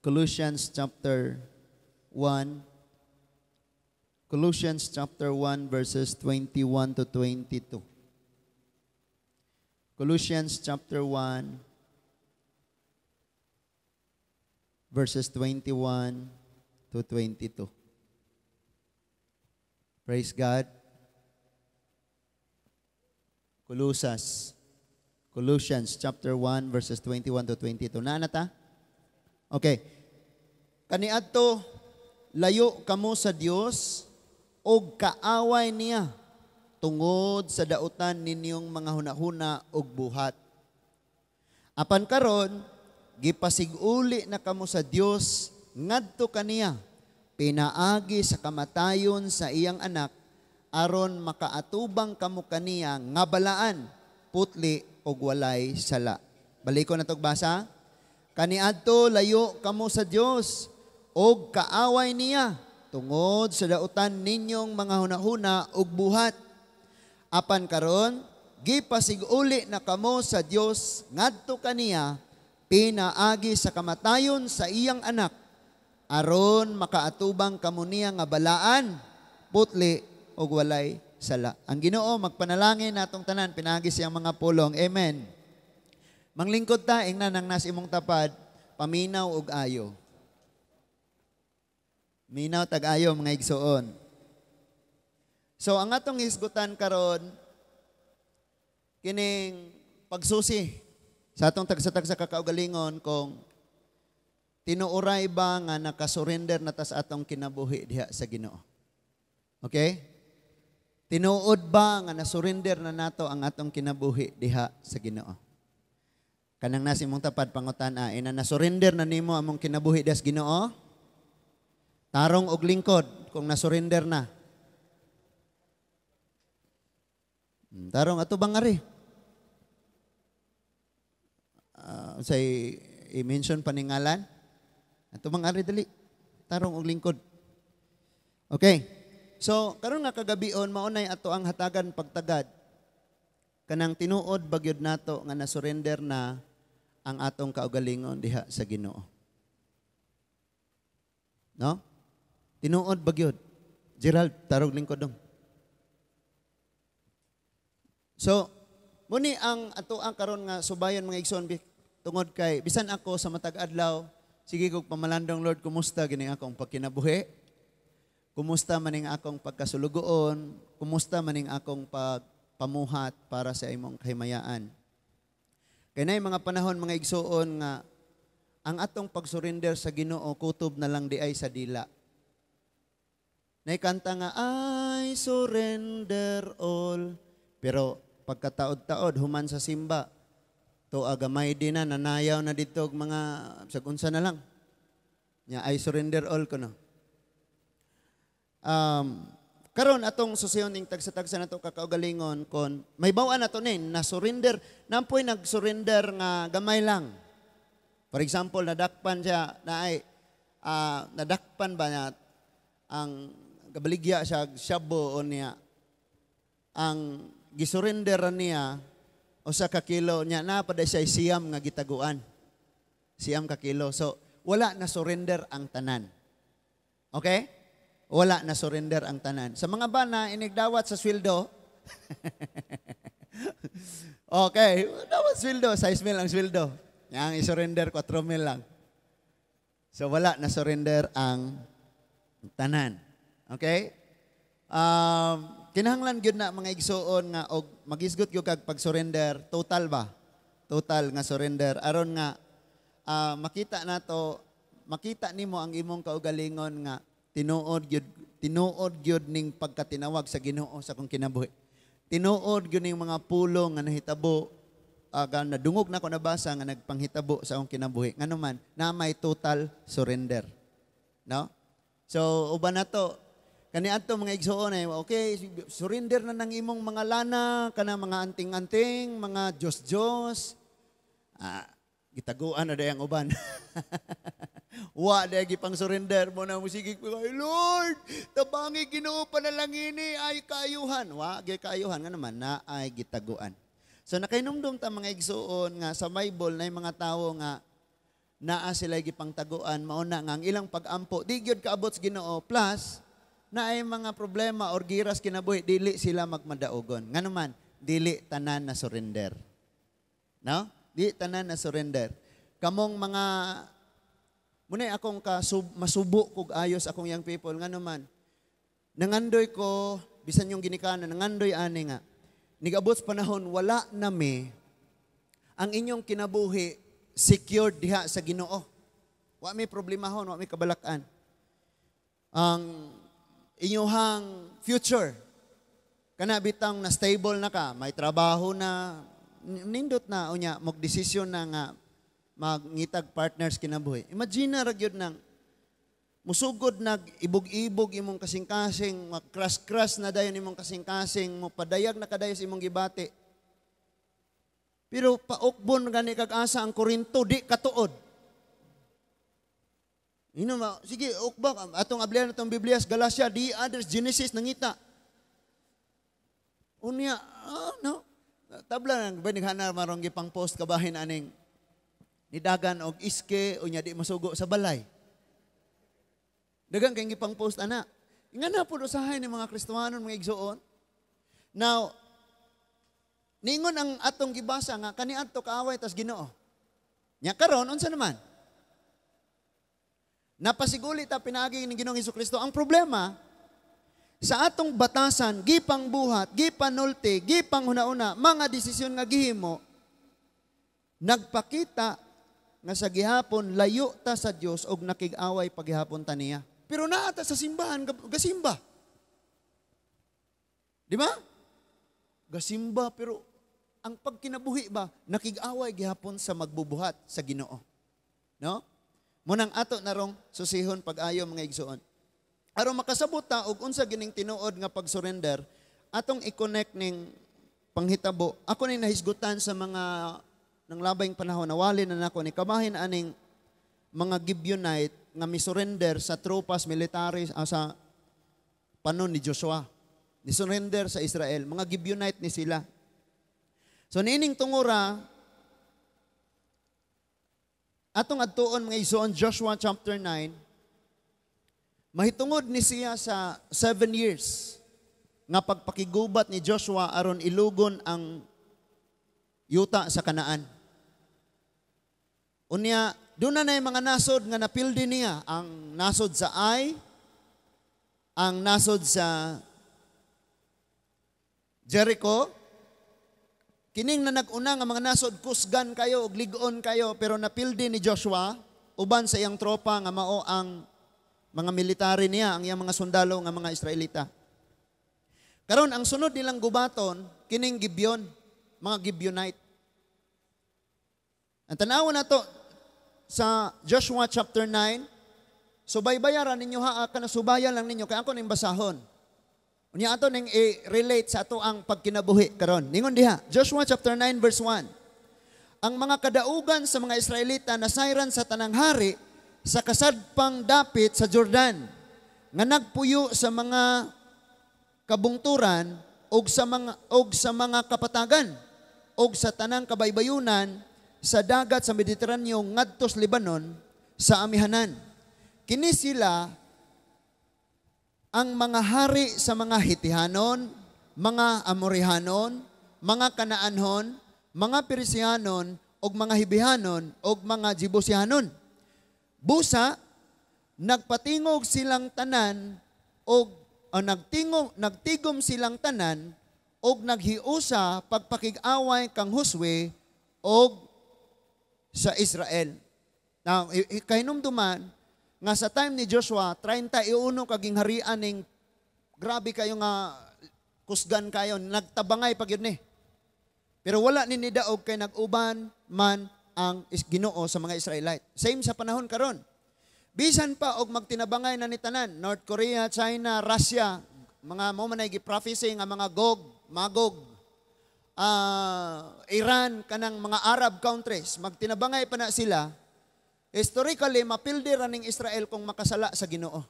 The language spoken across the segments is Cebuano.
Colossians chapter 1. Colossians chapter 1 verses 21 to 22. Colossians chapter 1 verses 21 to 22. Praise God. Colossus. Colossians chapter 1 verses 21 to 22. Naa na ta? Okay. Kaniadto layo kamo sa Dios og kaaway niya tungod sa dautan ninyong mga hunahuna ug buhat. Apan karon gipasiguli na kamo sa Dios ngadto kaniya pinaagi sa kamatayon sa iyang anak, aron makaatubang kamo kaniya nga balaan, putli ug walay sala. Balikon na tog basa. Kaniadto layo kamo sa Dios ug kaaway niya tungod sa dautan ninyong mga hunahuna ug buhat. Apan karon gipasiguli na kamo sa Dios ngadto kaniya pinaagi sa kamatayon sa iyang anak, aron makaatubang kamo niya nga balaan, putli ug walay sala. Ang Ginoo magpanalangin natong tanan pinaagi siyang mga pulong. Amen. Manglingkod ta, ingnan ang nas imong tapad, paminaw ug ayo. Minaw tag ayo, mga igsuon. So ang atong hisgutan karon kining pagsusi sa atong tagsa-tagsa kakaugalingon kung tinuoray ba nga nakasurrender na ta sa atong kinabuhi diha sa Ginoo. Okay? Tinuod ba nga nasurrender na nato ang atong kinabuhi diha sa Ginoo? Kanang nasa imong tapad pangutan-a, ina nasurrender na nimo among kinabuhi diha sa Ginoo? Tarong og lingkod kung nasurrender na. Tarong ato bang ari? Say i-mention paningalan? Ato bang ari dali? Tarong og lingkod. Okay. So, karon nga kagabion maunay ato ang hatagan pagtagad kanang tinuod bagyod nato nga nasurrender na ang atong kaugalingon diha sa Ginoo. No? Tinuod bagyod. Gerald, tarog lingkod dong. So, muni ang ato ang karon nga subayon, mga igsoon, tungod kay bisan ako sa matag adlaw sige kog pamalandong, "Lord, kumusta gini akong pagkinabuhi? Kumusta maning akong pagkasulugoon? Kumusta maning akong pagpamuhat para sa imong kahimayaan?" Kay naay mga panahon, mga igsuon, nga ang atong pagsurrender sa Ginoo kutob na lang di ay sa dila. Nay kanta nga "I surrender all." Pero pagkataod-taod human sa simba, to gamay din na nanayaw na dito og mga sag unsa na lang. Nya "I surrender all" ko no. Karon atong susiyon ning tagsa-tagsa nato kakaugalingon kon may baw-an nato nin na surrender nampoy nag-surrender nga gamay lang. For example, nadakpan siya na ay nadakpan ba niya ang gabaligya siya shabu o niya ang gisurrender niya usa ka kilo niya na pa siya 9 nga gitaguan. 9 ka kilo. So wala na surrender ang tanan. Okay? Wala na surrender ang tanan. Sa mga bana inigdawat sa sweldo. Okay, dawat sweldo, 6 mil ang sweldo. Yang i-surrender 4 mil lang. So wala na surrender ang tanan. Okay? Kinahanglan gyud na, mga igsuon, nga og magisgot gyud kag pag-surrender, total ba? Total nga surrender aron nga makita nato, makita nimo ang imong kaugalingon nga tinuod gyud ning pagkatinawag sa Ginoo sa akong kinabuhi. Tinuod gyud ning mga pulong nga nahitabo nadungog na ko, nabasa nga nagpanghitabo sa akong kinabuhi. Ngano man na may total surrender. No? So uban na to kaniadto, mga igsuon, eh, okay, surrender na ng imong mga lana, kana mga anting-anting, mga Diyos-Diyos. Gitaguan na dayang uban. Wa day gipang surrender mo na musige ko kay "Lord, tabangi Ginoo panalangini ay kaayuhan." Wa gyud kaayuhan nga naman na ay gitaguan. So nakainumdum ta, mga igsuon, nga sa Bible na mga tawo nga Naa sila gipangtaguan, mao na nga ang ilang pag-ampo di gyud kaabot sa Ginoo, plus naay mga problema or giras kinabuhi, dili sila magmadaugon. Ngano man, dili tanan na surrender. No? Di tanan na surrender. Kamong mga munay akong kasub, masubo kog ayos akong young people, ngano man nangandoy ko bisan yung ginikanan, nangandoy ani nga nigabot sa panahon wala nami, ang inyong kinabuhi secured diha sa Ginoo. Wa may problemahon, wa may kabalakan. Ang inyuhang future kana bitang na stable na ka, may trabaho na, nindot na unya magdesisyon na nga mangitag partners kinabuhi. Imagine na ra gyud nang musugod nag ibog-ibog imong kasing-kasing, mag-crush-crush na dayon imong kasing-kasing, mo padayag na kadayon sa imong gibati. Pero paukbon gani kag asa ang Korinto, di katuod. Ino ma, sige, ukba atong ablihan atong Biblia sa Galatia, di others Genesis nangita. Unya, no. Tabla nang banighana marong gipang post kabahin aning nidagan og iske, unya di masugo sa balay. Dagan kay gipang post ana. Nga na pud usahay ni mga Kristohanon, mga igsuon. Now, ningon ang atong gibasa nga kaniadto kaaway tas Ginoo. Nya karon unsa naman? Napasiguli ta pinaagi ni Ginoong Kristo. Ang problema sa atong batasan, gipang buhat, gipanulti, gipang hunauna, mga desisyon nga gihimo, nagpakita nga sa gihapon layo ta sa Dios og nakig-away paghihapon ta niya. Pero naa ta sa simbahan, gasimba. Di ba? Gasimba, pero ang pagkinabuhi ba, nakig-away gihapon sa magbubuhat sa Ginoo. No? Munang ato narong susihon pag-ayo, mga igsuon. Aron makasabot ta og unsa gining tinuod nga pag-surrender, atong i-connect ning panghitabo. Ako ning nahisgutan sa mga nang labayng panahon, nawali na nako ni kabahin aning mga Gibeonite nga mi-surrender sa tropas military sa panon ni Joshua. Ni-surrender sa Israel. Mga Gibeonite ni sila. So niining tungura, atong adtuon, mga igsoon, Joshua chapter 9, mahitungod ni siya sa 7 years nga pagpakigubat ni Joshua aron ilugon ang yuta sa Kanaan. Unya, doon na mga nasod nga napildi niya. Ang nasod sa Ai, ang nasod sa Jericho, kining na nag-una nga mga nasod, kusgan kayo, ug lig-on kayo, pero napildi ni Joshua, uban sa iyang tropa nga mao ang mga military niya, ang iyang mga sundalo nga mga Israelita. Karon ang sunod nilang gubaton, kining Gibeon, mga Gibeonite. Ang tanawa na to sa Joshua chapter 9, subaybayaran ninyo ha, kana subayan lang ninyo, kaya ako ning basahon. Unya ato ning i-relate sa ato ang pagkinabuhi karon. Ningon diha, Joshua chapter 9 verse 1. Ang mga kadaugan sa mga Israelita nasayran sa tanang hari sa kasadpang dapit sa Jordan, nga nagpuyo sa mga kabungturan og sa mga kapatagan og sa tanang kabaybayunan sa dagat sa Mediteraneo ngadto sa Lebanon sa amihanan. Kini sila ang mga hari sa mga Hitihanon, mga Amorihanon, mga Kanaanhon, mga Perisihanon, og mga Hibihanon, og mga Jebusihanon. Busa, nagpatingog silang tanan og o nagtingog nagtigom silang tanan og naghiusa pagpakig-away kang Josue og sa Israel. Now, kahinumduman nga sa time ni Joshua, 31 kaging harian ning grabe kayo nga kusgan kayo, nagtabangay pag yun ni. Pero wala ni nidaog kay nag-uban man ang Ginoo sa mga Israelite. Same sa panahon karon. Bisan pa og magtinabangay na ni tanan, North Korea, China, Russia, mga mo man ay gi-prophecy nga mga Gog, Magog, Iran, kanang mga Arab countries, magtinabangay pa na sila, historically, mapildi ra ning Israel kung makasala sa Ginoo.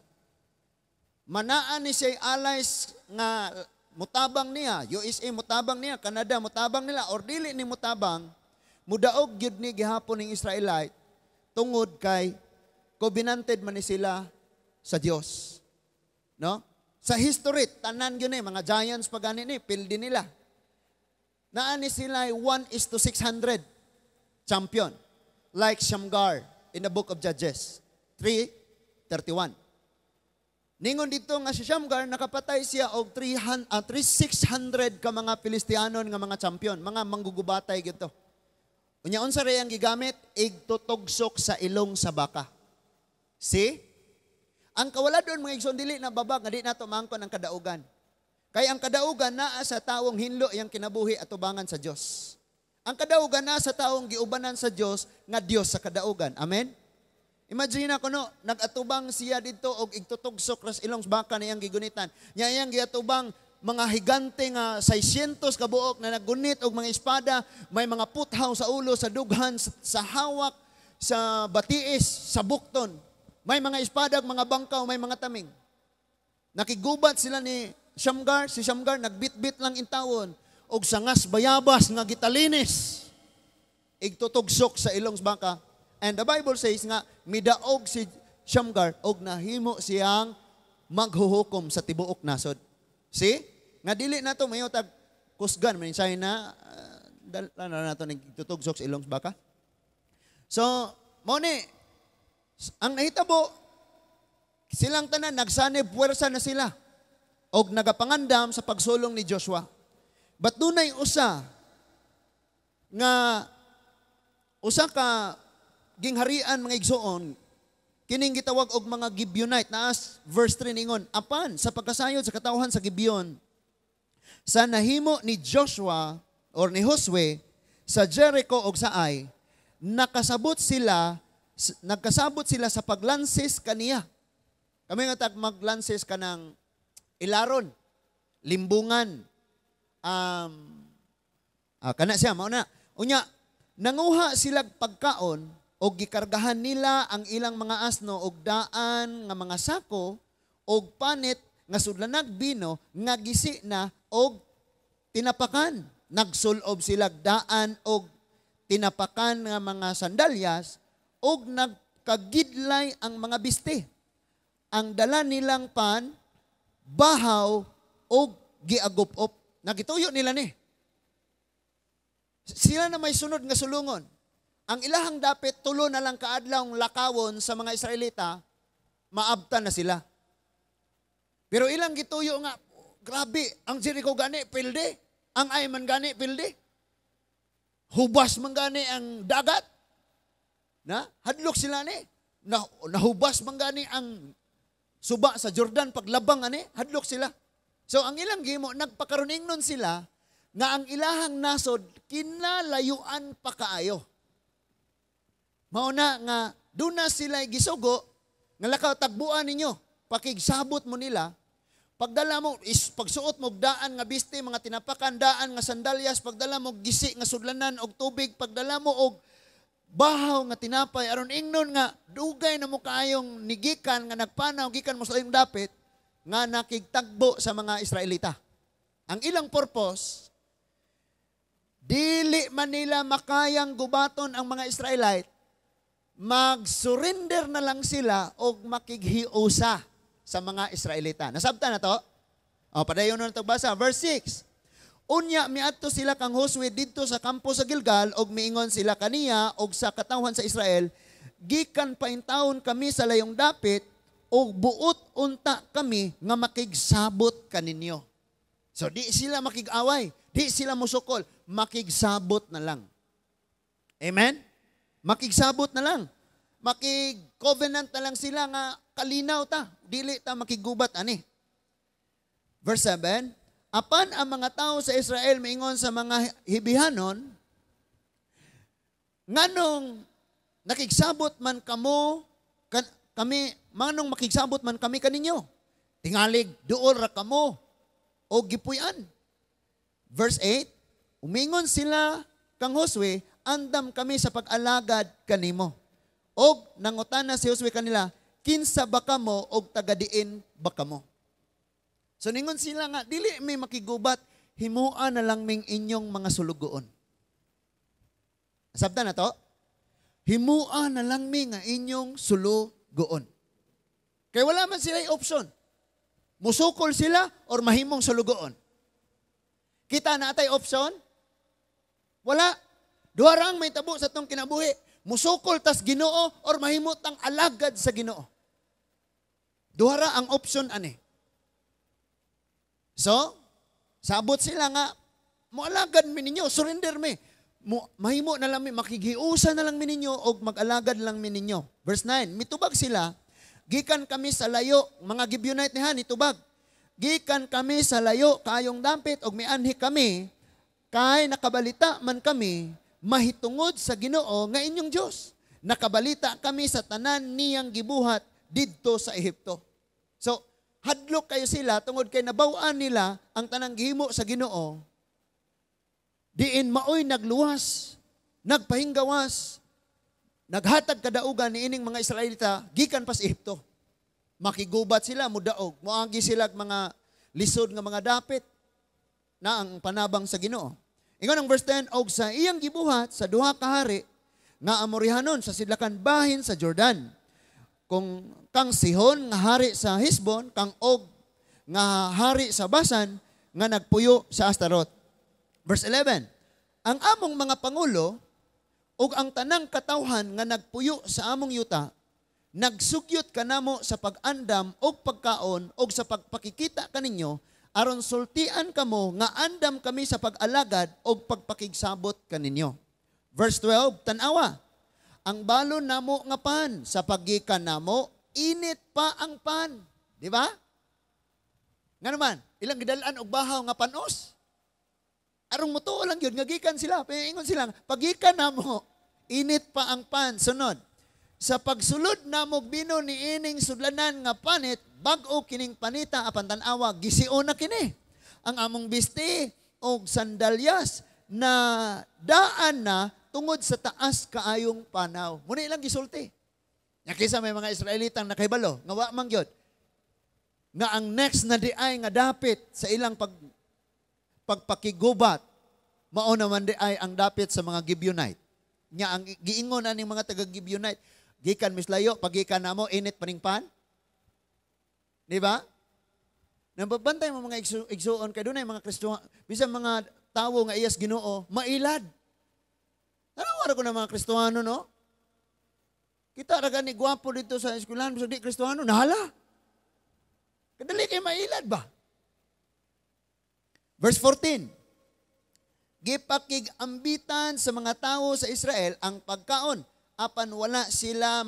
Manaan ni siya allies nga mutabang niya, USA mutabang niya, Canada mutabang nila, or dili ni mutabang, mudaog gyud ni gihapon ning Israelite. Tungod kay covenanted man ni sila sa Dios. No? Sa history, tanan gyud ni mga giants pa gani ni, pildi nila. Naa ni sila 1 is to 600 champion. Like Shamgar in the Book of Judges 3:31. Ningon dito nga si Shamgar nakapatay siya og 300, 600 ka mga Filistianon nga mga champion, mga manggugubatay gito. Unya unsa ray ang gigamit? Igtutugsok sa ilong sa baka. See? Ang kawaladon, mga igsoon, dili na babag nga di nato maangkon ang kadaugan. Kay ang kadaugan naa sa tawong hinlo iyang kinabuhi atubangan sa Dios. Ang kadaugan naa sa taong giubanan sa Dios nga Dios sa kadaugan. Amen? Imagine ako no, nag-atubang siya dito og igtutugsok ras ilong baka na iyang gigunitan. Nya iyang giatubang mga higante nga 600 ka buok na naggunit og mga espada, may mga puthaw sa ulo, sa dughan, sa hawak, sa batiis, sa bukton. May mga espada, mga bangkaw, may mga taming. Nakigubat sila ni Shamgar, si Shamgar nagbitbit lang intawon og sangas bayabas nga gitalinis. Igtutugsok sa ilong sa baka. And the Bible says nga midaog si Shamgar og nahimo siyang maghuhukom sa tibuok nasod. See? Nga dili na to mayo tag kusgan man na na nato nagtutugsok sa ilong sa baka. So, mao ni ang nahitabo, silang tanan nagsanib puwersa na sila og nagapangandam sa pagsulong ni Joshua. But dunay usa nga usa ka gingharian, mga igsoon, kining gitawag og mga Gibeonite. Naas verse 3, ningon, apan sa pagkasayod sa katawhan sa Gibeon sa nahimo ni Joshua or ni Josue sa Jericho og sa Ai, nagkasabot sila sa paglansis kaniya. Kami nga tag maglansis kanang ilaron, limbungan. Kana siya mao na. Unya nanguha sila pagkaon og gikargahan nila ang ilang mga asno og daan nga mga sako og panit nga sudlanag bino nga gisi na og tinapakan. Nagsulob sila daan og tinapakan nga mga sandalyas og nagkagidlay ang mga biste. Ang dala nilang pan, bahaw og giagup-op. Nagituyo nila ni. Sila na may sunod nga sulungon. Ang ilahang dapit, 3 na lang kaadlaw lakawon sa mga Israelita, maabta na sila. Pero ilang gituyo nga, grabe, ang Jericho gani, pilde. Ang Ai man gani, pilde. Hubas man gani ang dagat. Na, hadlok sila ni. Na, nahubas man gani ang suba sa Jordan paglabang ani, hadlok sila. So ang ilang gimo, nagpakaroning nun sila nga ang ilahang nasod kinalayuan pa kaayo. Mao na nga doon na sila gisugo nga lakaw tagbuan ninyo, pakigsabot mo nila. Pagdala mo is pagsuot mo daan nga biste, mga tinapakan, daan nga sandalyas, pagdala mo gisi nga sudlanan og tubig, pagdala mo og bahaw nga tinapay aron ingnon nga dugay na mo kaayong nigikan nga nagpanaw gikan mo sa iyong dapit nga nakigtagbo sa mga Israelita. Ang ilang purpose, dili man nila makayang gubaton ang mga Israelite, mag-surrender na lang sila og makighiusa sa mga Israelita. Nasabta na to? O, padayon na ito basa. Verse 6. Unya miadto sila kang Josue didto sa kampo sa Gilgal og miingon sila kaniya og sa katawhan sa Israel, gikan pa intawon kami sa layong dapit og buot unta kami nga makigsabot kaninyo. So di sila makig-away, di sila musukol, makigsabot na lang. Amen? Makigsabot na lang. Makig-covenant na lang sila nga kalinaw ta, dili ta makigubat ani. Verse 7, apan ang mga tao sa Israel miingon sa mga Hibihanon, nganong nakigsabot man kamo kami, manong makigsabot man kami kaninyo? Tingalig duol ra kamo o gipuy-an. Verse 8, umingon sila kang Josue, andam kami sa pag-alagad kanimo. Og nangutana si Josue kanila, kinsa ba kamo og tagadiin ba kamo? So ningon sila nga, dili may makigubat, himua na lang ming inyong mga sulugoon. Sabta na to? Himua na lang mi nga inyong sulugoon. Kay wala man sila option. Musukol sila or mahimong sulugoon. Kita naa tay option? Wala. Duha ra ang mahitabo sa atong kinabuhi. Musukol tas Ginoo or mahimo tang alagad sa Ginoo. Duha ra ang option ani. So, sabot sila nga moalagad mi ninyo, surrender mi. Mo, mahimo na lang mi, makighiusa na lang mi ninyo og mag-alagad lang mi ninyo. Verse 9, mitubag sila, "Gikan kami sa layo," mga Gibeonite ni ha, nitubag. "Gikan kami sa layo kayong dampit og mianhi kami kay nakabalita man kami mahitungod sa Ginoo nga inyong Dios. Nakabalita kami sa tanan niyang gibuhat didto sa Ehipto." So, hadlok kayo sila tungod kay nabaw-an nila ang tanang gihimo sa Ginoo. Diin maoy nagluwas, nagpahinggawas, naghatag kadaugan ni ining mga Israelita gikan pa sa Ehipto. Makigubat sila, mudaog, moagi sila mga lisod nga mga dapit na ang panabang sa Ginoo. Ingon ang verse 10, "Og sa iyang gibuhat sa duha ka hari nga Amorihanon sa sidlakan bahin sa Jordan. Kung kang Sihon nga hari sa Hesbon, kang Og nga hari sa Basan nga nagpuyo sa Astarot." Verse 11, "Ang among mga pangulo ug ang tanang katawhan nga nagpuyo sa among yuta nagsugyot kanamo sa pag-andam og pagkaon og sa pagpakikita kaninyo aron sultian kamo nga andam kami sa pag-alagad og pagpakigsabot kaninyo." Verse 12, "Tan-awa, ang balon namo nga pan sa paggikan namo, init pa ang pan." Di ba? Nga naman, ilang gidalaan og bahaw nga panos. Arong mutuo lang yun, nga gikan sila. Ingon sila, "Pagikan namo, init pa ang pan." Sunod, "Sa pagsulod namo bino ni ining sudlanan nga panit, bag-o kining panita apan tan-awa, gision na kini. Ang among bisti og sandalyas na daan na tungod sa taas kaayong panaw." Muna ilang gisulti. Nya kisa may mga Israelitang nakahibalo, nga wa man gyud nga ang next na diay nga dapit sa ilang pagpakigubat, mao naman diay ang dapit sa mga Gibeonite. Nya ang giingon aning mga taga Gibeonite, "Gikan mislayo, pagikan namo init paning pan." Di ba? Nababantay mo, mga igsuon, kay dunay mga Kristo, bisan mga tawo nga iyas Ginoo, mailad. Tanawa ra ko na mga Kristohano, no? Kita ra gani gwapo dito sa eskwelahan, bisag di Kristohano, nahala. Kadali kay mailad ba? Verse 14. "Gipakig-ambitan sa mga tao sa Israel ang pagkaon, apan wala sila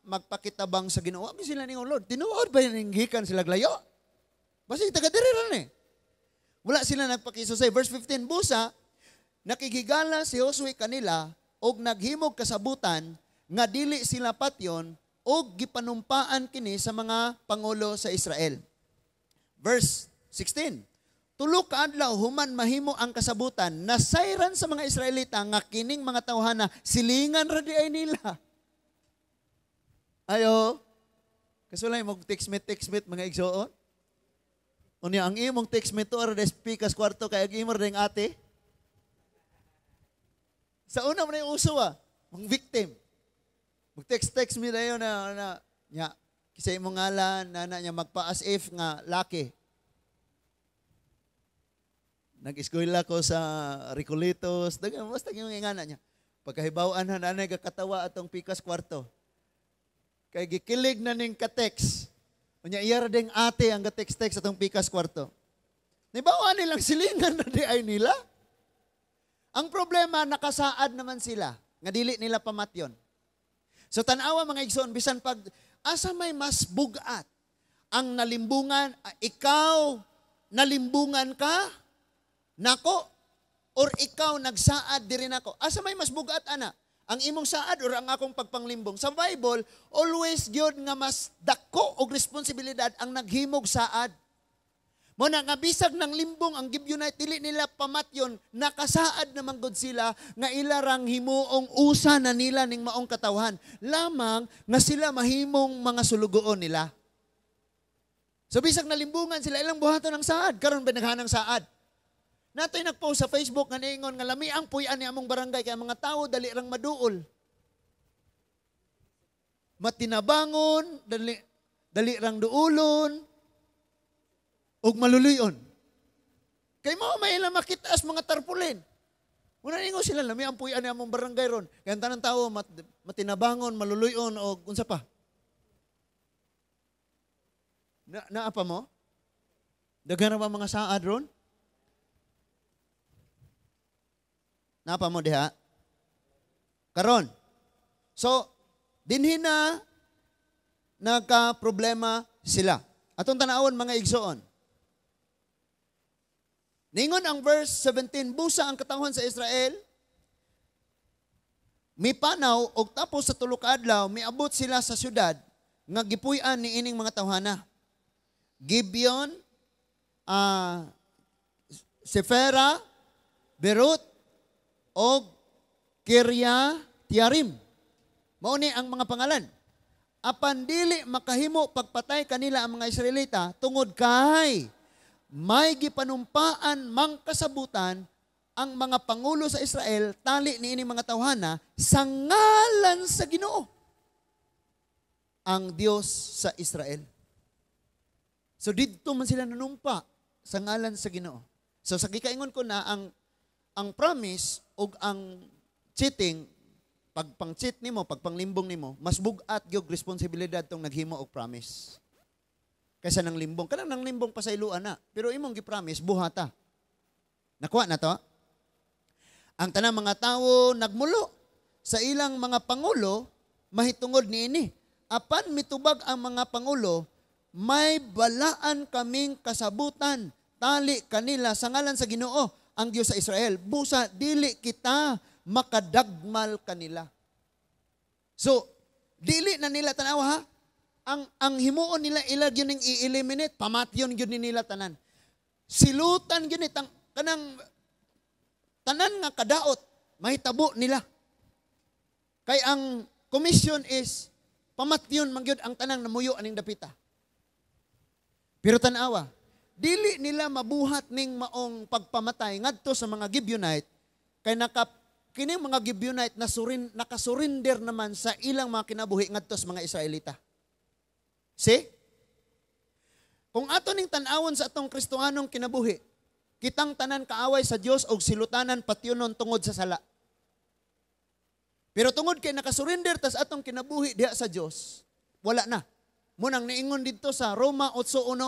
magpakitabang sa Ginoo." Wa sila ningon, "Lord, tinuod ba yung gikan sila layo? Basta taga diri ra ni." Wala sila nagpakisusay. Verse 15, "Busa, nakighigala si Josue kanila og naghimog kasabutan nga dili sila patyon og gipanumpaan kini sa mga pangulo sa Israel." Verse 16, "Tulo ka adlaw human mahimo ang kasabutan, nasayran sa mga Israelita nga kining mga tawhana silingan ra di ay nila." Ayo, kasulay mo text mate, text mate, mga igsoon. Unya ang imong text mate to ara des pikas kwarto kay ang imo ra ate. Sa una man yung uso ah, mga victim. Mag-text-text mi dayon na nya kisay imong ngalan na niya magpa as if nga laki. Nag-eskwela ko sa Recoletos, dagan basta yung ingana niya. Pagkahibaw-an na nanay gakatawa atong pikas kwarto. Kay gikilig na ning ka-text. Unya iya ra ding ate ang ga-text-text atong pikas kwarto. Nibawa nilang silingan na di ay nila. Ang problema, nakasaad naman sila nga dili nila pamatyon. So tanawa, mga igsoon, bisan pag asa may mas bugat ang nalimbungan, ikaw nalimbungan ka nako or ikaw nagsaad diri nako. Asa may mas bugat ana? Ang imong saad or ang akong pagpanglimbong? Sa Bible, always gyud nga mas dako og responsibilidad ang naghimog saad. Mo na nga bisag ng limbong ang Gibeonite, dili nila pamatyon, nakasaad naman gud sila nga ila rang himuong usa na nila ning maong katawhan. Lamang nga sila mahimong mga sulugoon nila. So bisag nalimbungan sila, ilang buhaton ang saad, karon ba naghanang saad? Natoy nagpost sa Facebook nga niingon nga lami ang puy-an ni among barangay kay ang mga tawo dali rang maduol. Matinabangon, dali dali rang duulon ug maluluyon. Kay mao may ilang makita as mga tarpaulin. Muna ningon sila, lami ang puy-an ni among barangay ron. Kay ang tanang tao matinabangon, maluluyon o unsa pa. Na naa pa mo? Daghan ba mga saad ron? Naa pa mo diha? Karon. So, dinhi na nagka-problema sila. Atong tanawon, mga igsoon. Ningon ang verse 17, busa ang katawhan sa Israel, mipanaw og tapos sa 3 ka adlaw, miabot sila sa syudad nga gipuy-an ni ining mga tawhana. Gibeon, Sefera, Berut, og Kiryat-Yearim. Mao ni ang mga pangalan. Apan dili makahimo pagpatay kanila ang mga Israelita tungod kay may gipanumpaan mang kasabutan ang mga pangulo sa Israel tali niini mga tawhana sa ngalan sa Ginoo, ang Dios sa Israel. So didto man sila nanumpa sa ngalan sa Ginoo. So sa gikaingon ko na ang promise ug ang cheating, pagpang-cheat nimo, pagpanglimbong nimo, mas bug-at gyud responsibilidad tong naghimo og promise kaysa nang limbong. Kanang nang limbong pasayloan na, pero imong gi-promise buhata. Nakuha na to? Ang tanang mga tawo nagmulo sa ilang mga pangulo mahitungod niini. Apan mitubag ang mga pangulo, may balaan kaming kasabutan tali kanila sa ngalan sa Ginoo ang Dios sa Israel. Busa dili kita makadagmal kanila. So, dili na nila tanawa ha. Ang himuon nila ila gyud ning i-eliminate, pamatyon gyud ni nila tanan. Silutan gyud ni kanang tanan nga kadaot mahitabo nila. Kay ang commission is pamatyon man gyud ang tanang namuyo aning dapita. Pero tan-awa, dili nila mabuhat ning maong pagpamatay ngadto sa mga Gibeonite kay kining mga Gibeonite na nakasurrender naman sa ilang mga kinabuhi ngadto sa mga Israelita. See? Kung ato ning tan-awon sa atong Kristohanong kinabuhi, kitang tanan kaaway sa Dios og silutanan patyonon tungod sa sala. Pero tungod kay nakasurrender tas atong kinabuhi diha sa Dios, wala na. Munang niingon didto sa Roma 8:1,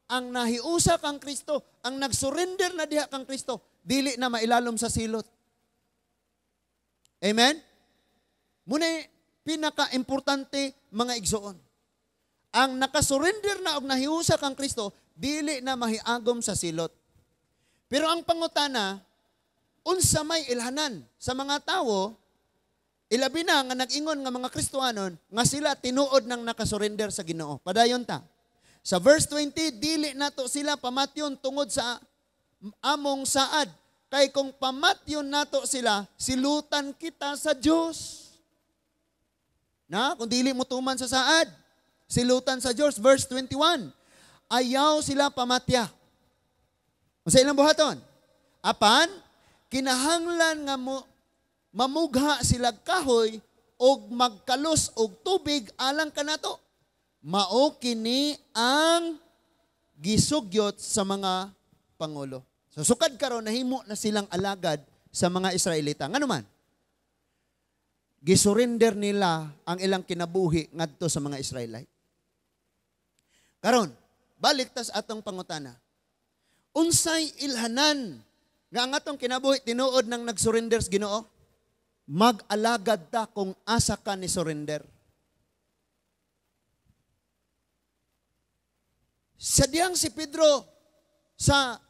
ang nahiusa kang Kristo, ang nagsurrender na diha kang Kristo, dili na mailalom sa silot. Amen? Muna pinaka-importante mga igsoon. Ang nakasurrender na og nahiusa kang Kristo, dili na mahiagom sa silot. Pero ang pangutana, unsa may ilhanan sa mga tawo, ilabi na nga nag-ingon nga mga Kristohanon, nga sila tinuod nang nakasurrender sa Ginoo. Padayon ta. Sa verse 20, dili nato sila pamatyon tungod sa among saad. Kay kung pamatyon nato sila, silutan kita sa Dios. Na, kung dili mo tuman sa saad, silutan sa Dios. Verse 21, ayaw sila pamatya. Unsa ilang buhaton? Apan, kinahanglan nga mamugha sila kahoy og magkalos og tubig alang kanato. Mao kini ang gisugyot sa mga pangulo. So sukad karon nahimo na silang alagad sa mga Israelita. Ngano man? Gisurrender nila ang ilang kinabuhi ngadto sa mga Israelite. Karon, balik tas atong pangutana. Unsay ilhanan nga ang atong kinabuhi tinuod nang nagsurrender sa Ginoo? Mag-alagad ta kung asa ka ni surrender. Sa diyang si Pedro sa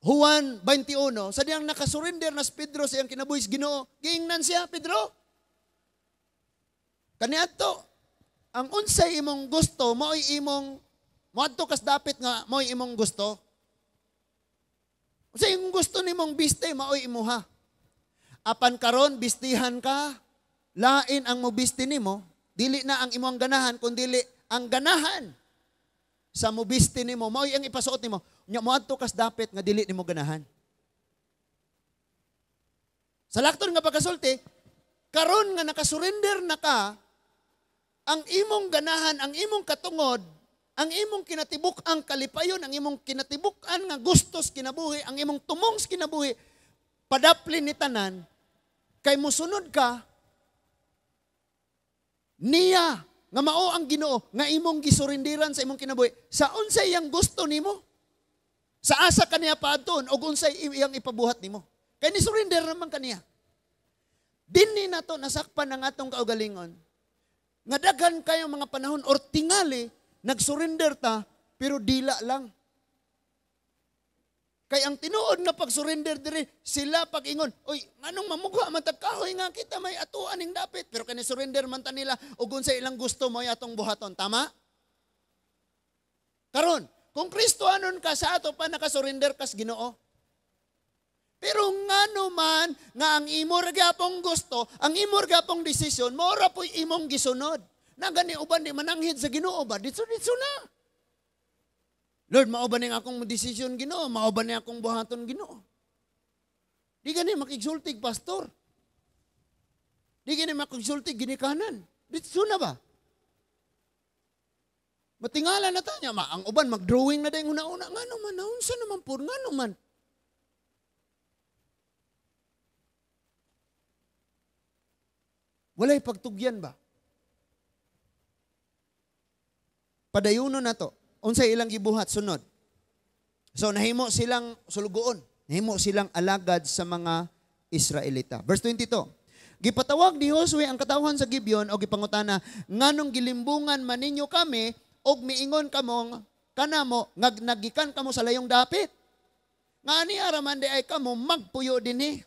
Juan 21, sa diyang nakasurrender na si Pedro sa iyang kinabuhi sa Ginoo, giingnan siya, Pedro, kaniadto, ang unsay imong gusto, mao'y imong, moadto kas dapit nga mao'y imong gusto. Unsay imong gusto nimong biste, mao'y imuha. Apan karon bistihan ka, lain ang mobiste nimo, dili na ang imong ganahan, kun dili ang ganahan sa mobiste nimo, mao'y ang ipasuot nimo. Nya moadto kas dapit nga dili nimo ganahan. Sa lakton nga pagkasulti, karon nga nakasurrender na ka, ang imong ganahan, ang imong katungod, ang imong kinatibuk-ang kalipayon, ang imong kinatibuk-an nga gustos kinabuhi, ang imong tumong sa kinabuhi, padaplin ni tanan, kay musunod ka niya nga mao ang Ginoo nga imong gisurindiran sa imong kinabuhi. Sa unsay iyang gusto nimo? Sa asa kaniya paadton og unsay iyang ipabuhat nimo? Kay ni surrender naman kaniya. Dinhi nato nasakpan ang atong kaugalingon. Nga daghan kayo mga panahon or tingali nagsurrender ta pero dila lang. Kay ang tinuod na pag-surrender diri sila pag-ingon, oy, nganong mamugha man tag kahoy nga kita may atuan ning dapit, pero kani surrender man ta nila ug unsay ilang gusto mo atong buhaton, tama? Karon, kung Kristohanon ka sa ato pa nakasurrender kas Ginoo. Pero ngano man nga ang imo ra gyapong gusto, ang imo ra gyapong desisyon, mao ra po'y imong gisunod. Na gani uban di mananghid sa Ginoo ba? Ditso-ditso na. Lord, mao ba ning akong desisyon Ginoo? Mao ba ning akong buhaton Ginoo? Di gani makigsultig pastor. Di gani makigsultig ginikanan. Ditso na ba? Matingala na ta niya. Ma, ang uban mag-drawing na dayong una-una. Ngano man, naunsa naman po, ngano man. Walay pagtugyan ba? Padayuno na to. Unsay ilang gibuhat sunod. So nahimo silang sulugoon, nahimo silang alagad sa mga Israelita. Verse 22. Gipatawag ni Josue ang katawhan sa Gibeon og gipangutana, nganong gilimbungan man ninyo kami og miingon kamong kanamo nga nagikan kamo sa layong dapit? Ngani ara man di ay kamo magpuyo dinhi.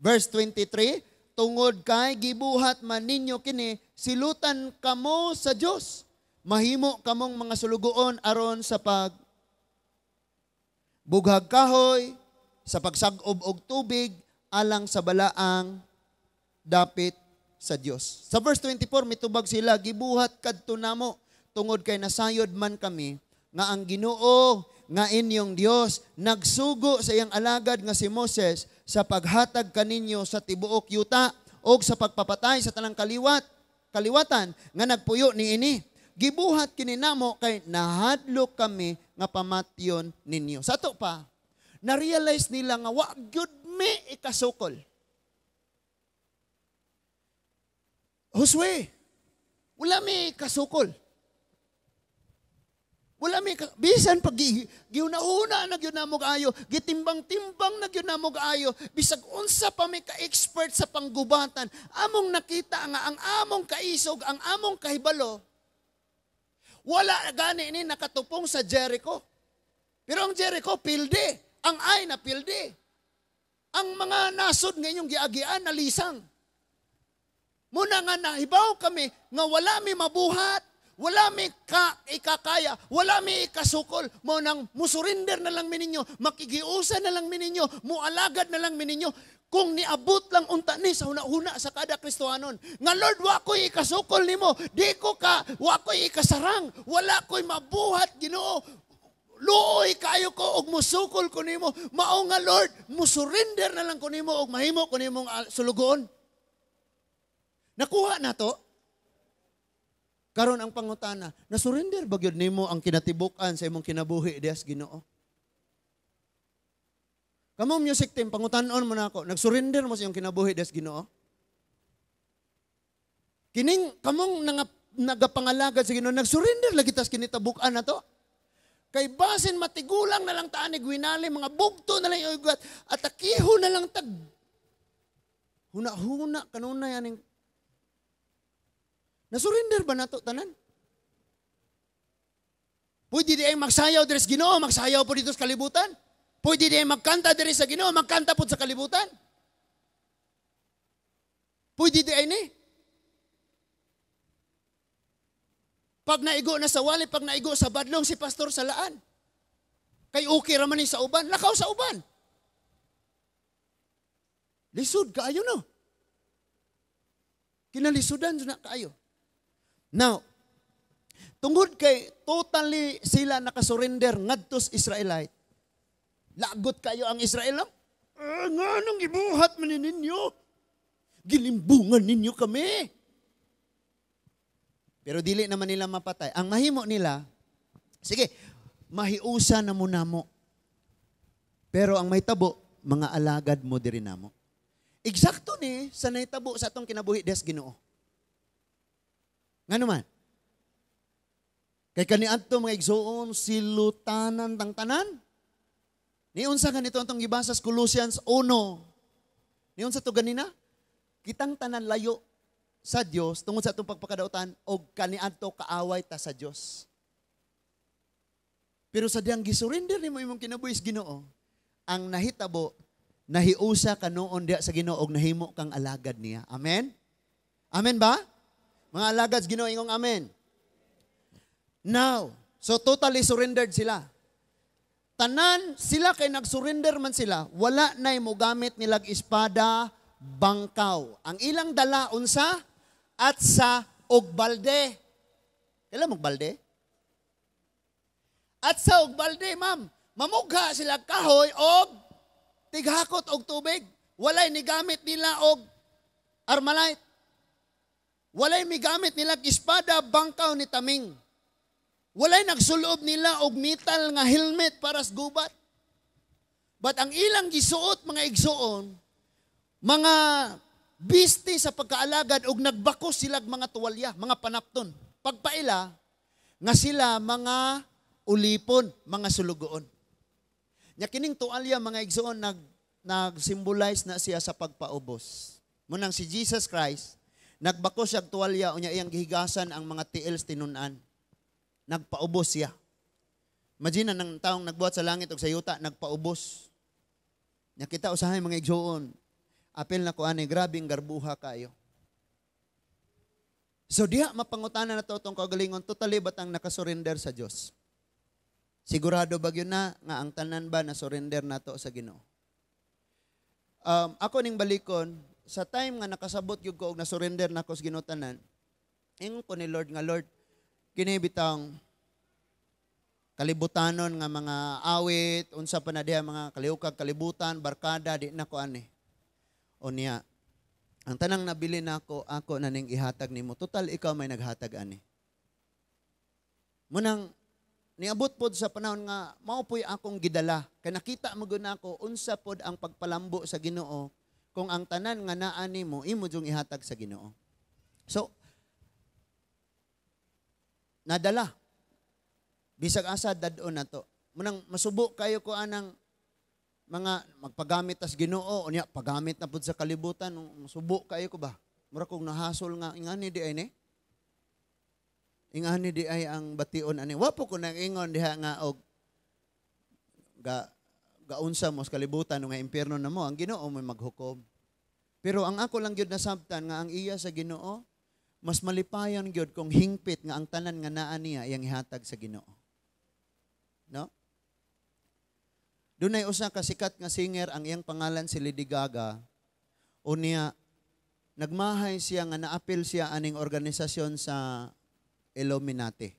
Verse 23, tungod kay gibuhat man ninyo kini, silutan kamo sa Dios. Mahimo kamong mga sulugoon aron sa pag bughag kahoy, sa pagsag-ob og tubig, alang sa balaang dapit sa Dios. Sa verse 24, mitubag sila, gibuhat kadto namo, tungod kay nasayod man kami, nga ang Ginoo, nga inyong Dios, nagsugo sa iyang alagad nga si Moses sa paghatag kaninyo sa tibuok yuta og sa pagpapatay sa tanang kaliwatan nga nagpuyo niini. Gibuhat kini namo kay nahadlok kami nga pamatyon ninyo. Sa ato pa, na-realize nila nga wa gyud mi ikasukol. Josue, wala mi ikasukol. Wala mi bisan pag giuna-una na gyud namo kaayo, gitimbang-timbang na gyud namo kaayo, bisag unsa pa mi ka-expert sa panggubatan, among nakita nga ang among kaisog, ang among kahibalo, wala gani ni nakatupong sa Jericho. Pero ang Jericho, pilde. Ang Ai na pilde. Ang mga nasod nga inyong giagian, nalisang. Muna nga nahibaw kami nga wala mi mabuhat, wala mi ikakaya, wala mi ikasukol. Mo nang musurinder na lang mi ninyo, makigiusa na lang mi ninyo, mualagad na lang mi ninyo. Kung niabot lang unta ni sa huna-huna sa kada Kristohanon, nga Lord, wa ko'y ikasukol nimo, di ko ka, wa ko'y ikasarang, wala ko'y mabuhat, Ginoo. Luoy kayo ko og musukol ko nimo. Mao nga Lord, musurrender na lang ko nimo og mahimo ko nimong sulugoon. Nakuha na to. Karon ang pangutana, nasurrender ba gyud nimo ang kinatibuk-an sa imong kinabuhi dias Ginoo? Kamo music team, pangutanon mo na ako, nagsurrender mo sa iyong kinabuhi des Ginoo? Kining kamong nagapangalagad sa Ginoo, nagsurrender lagi tas kinitabukan na to. Kay basin matigulang na lang taan ni Gwinali, mga bugto na lang yung ugat, at akiho na lang tag. Huna-huna, kanunay aning. Nasurrender ba na to, tanan? Pwede di ay magsayaw diri sa Ginoo, magsayaw po dito sa kalibutan. Pwede di ay magkanta diri sa Ginoo, magkanta po sa kalibutan. Pwede di ay ni. Pag naigo na sa wali, pag naigo sa badlong, si pastor sa laan. Kay okay raman ni sa uban, lakaw sa uban. Lisod kaayo no. Kinalisudan na kaayo. Now, tungod kay totally sila nakasurrender ngadto sa Israelite, Lagot kayo ang Israel, no? Ah, nga nang gibuhat man ninyo? Gilimbungan ninyo kami. Pero dili naman nila mapatay. Ang mahimo nila, sige, mahiusa na mo namo. Pero ang mahitabo, mga alagad mo diri namo. Eksakto ni sa nahitabo sa atong kinabuhi des Ginoo. Ngano man? Kay kaniadto, mga igsoon, silutanan tang tanan. Niunsa ganito atong gibasa sa Colossians 1. Niunsa to ganina? Kitang tanan layo sa Dios tungod sa atong pagpakadautan og kaniadto kaaway ta sa Dios. Pero sa diyang gisurrender nimo imong kinabuhi sa Ginoo, ang nahitabo, nahiusa ka noon diya sa Ginoo og nahimo kang alagad niya. Amen? Amen ba? Mga alagad sa Ginoo, ingong amen. Now, so totally surrendered sila. Tanan sila kay nag-surrender man sila, wala na'y mogamit nilag espada, bangkaw. Ang ilang dala unsa? Atsa og balde. Kailan mo balde? Atsa og balde, ma'am. Mamugha sila kahoy og tighakot og tubig. Walay nigamit nila og armalite. Walay migamit nila espada, bangkaw ni taming. Walay nagsulob nila og metal nga helmet para sa gubat. But ang ilang gisuot, mga igsuon, mga bisti sa pagkaalagad og nagbakos sila mga tuwalya, mga panapton. Pagpaila nga sila mga ulipon, mga sulugoon. Nya kining tuwalya, mga igsuon, nag-symbolize na siya sa pagpaubos. Munang si Jesus Christ nagbakos siya og tuwalya unya iyang gihigasan ang mga tiil sa tinun-an. Nagpaubos siya. Imagine nang taong nagbuhat sa langit ug sa yuta, nagpaubos. Nya kita usahay, mga igsuon, apil na ko ani, grabing garbuha kayo. So diha mapangutana na to atong kaugalingon, totally batang nakasurrender sa Dios? Sigurado ba gyud na nga ang tanan ba na surrender nato sa Ginoo? Ako ning balikon sa time nga nakasabot gyud ko og na-surrender nako sa Ginoo tanan. Ingon ko ni Lord nga, "Lord, kini bitang kalibutanon nga mga awit, unsa pa na diha, mga kalihukag kalibutan, barkada, di na ko ani. O niya, ang tanang nabili nako, ako na ning ihatag nimo. Total ikaw may naghatag ani." Munang niabot pod sa panahon nga mao po'y akong gidala. Kay nakita mo gud nako unsa pod ang pagpalambo sa Ginoo kung ang tanan nga naa nimo imo jung ihatag sa Ginoo. So nadala bisag asa dad-on nato. Munang masubo kayo ko anang mga magpagamit tas Ginoo unya pagamit na pud sa kalibutan, masubo kayo ko ba? Mura kog nahasol nga ingani di ay ni. Ingani di ay ang bation ani. Wa po ko nang ingon diha nga og ga gaunsa mo sa kalibutan nga impierno na mo, ang Ginoo mo maghukom. Pero ang ako lang gyud nasabtan nga ang iya sa Ginoo, mas malipayon gyud kung hingpit nga ang tanan nga naa niya iyang ihatag sa Ginoo. No? Dunay usa ka sikat nga singer, ang iyang pangalan si Lady Gaga. Unya nagmahay siya nga naapil siya aning organisasyon sa Illuminati.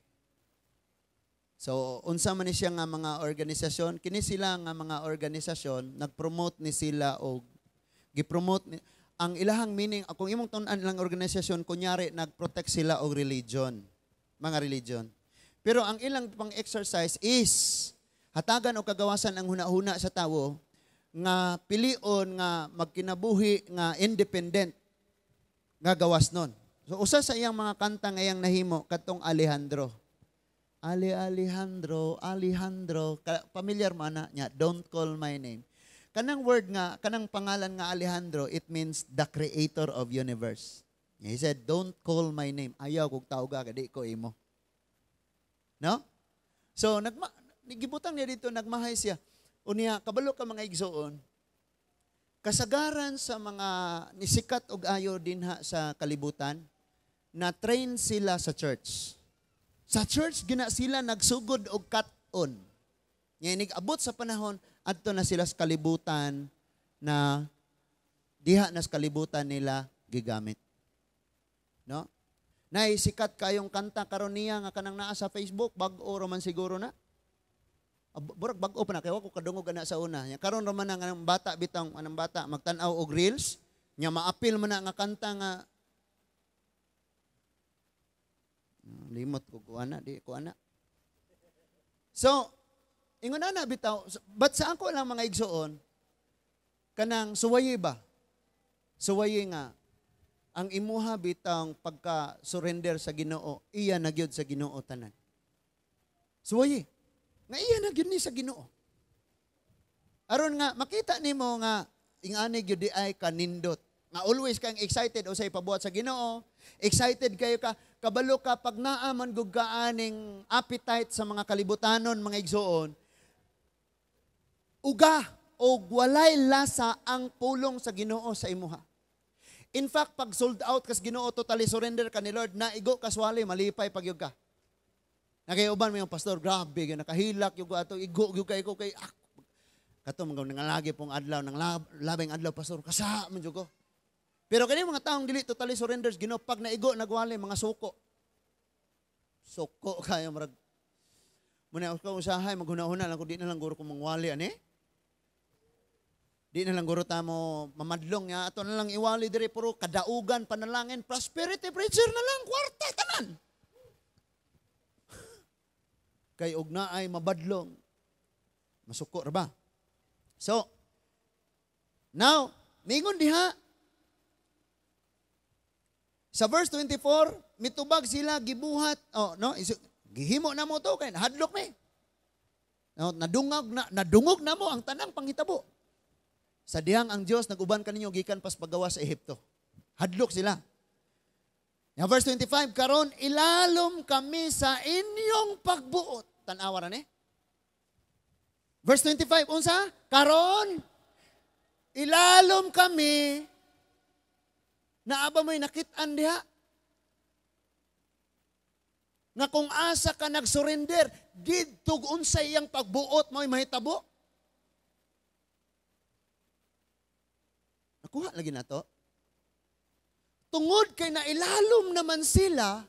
So, unsa man ni siya nga mga organisasyon, kini sila nga mga organisasyon nagpromote ni sila og gipromote ni, ang ilahang meaning, kung imong tun-an lang organisasyon, kunyari nagprotect sila og religion, mga religion. Pero ang ilang pang-exercise is hatagan og kagawasan ang hunahuna sa tawo nga pilion nga magkinabuhi nga independent nga gawas nun. So usa sa iyang mga kanta nga iyang nahimo katong Alejandro. Ali Alejandro, Alejandro, familiar man na niya, "Don't call my name." Kanang word nga, kanang pangalan nga Alejandro, it means the creator of universe. He said, "Don't call my name. Ayaw kog tawga, di ko imo." No? So, gibutang niya dito, nagmahay siya. Unya, kabalo ka, mga igsoon, kasagaran sa mga nisikat og ayo dinha sa kalibutan, na train sila sa church. Sa church gina sila nagsugod og cut-on. Nga abot sa panahon adto na sila sa kalibutan na diha na sa kalibutan nila gigamit. No? Nay sikat kayong kanta karon niya nga kanang naa sa Facebook, bag-o ra man siguro na. Burag bag-o pa na kay wa ko kadungog ana sa una. Nya karon ra man ang bata bitang anang bata magtan-aw og reels, nya maapil man na nga kanta nga limot ko ko ana, di ko ana. So, ingon ana bitaw, but sa ako lang, mga igsoon, kanang suwayi ba? Suwayi nga ang imuha bitang pagka surrender sa Ginoo, iya na gyud sa Ginoo tanan. Suwayi nga iya na gyud ni sa Ginoo. Aron nga makita nimo nga ingani gyud di ay kanindot. Nga always kang excited usay pabuhat sa Ginoo. Excited kayo ka, kabalo ka pag naa man gud ka aning appetite sa mga kalibutanon, mga igsoon. Uga og walay lasa ang pulong sa Ginoo sa imuha. In fact, pag sold out kas Ginoo, totally surrender ka ni Lord, naigo ka swali, malipay pag ka. Nagayuban mo yung pastor, grabe, gyud nakahilak yung ato, igo gyud kay ko kay ah, kato mga nangalagi pong adlaw, nang labing adlaw, pastor, kasa man jud ko. Pero kani mga taong dili totally surrenders Ginoo, pag naigo nagwali, mga suko. Suko kayo marag Muna ako usahay maghuna-huna lang ko, di na lang guro ko mangwali ani. Di na lang guro ta mo mamadlong nga ato na lang iwali diri, puro kadaugan, panalangin, prosperity preacher na lang, kwarta tanan. Kay og naay mabadlong, masuko ra ba? So, now, ningon diha sa verse 24, mitubag sila, gibuhat, oh, no, gihimo na mo to kay nahadlok mi. No, nadungog na mo ang tanang panghitabo sa dihang ang Dios nag-uban kaninyo gikan pas paggawa sa Ehipto. Hadlok sila. Now, verse 25, karon ilalom kami sa inyong pagbuot. Tan-awa ra ni. Verse 25, unsa? Karon ilalom kami. Naa ba mo'y nakit-an diha? Nga kung asa ka nag-surrender, didto unsay iyang pagbuot mo'y mahitabo. Nakuha lagi na to. Tungod kay nailalom naman sila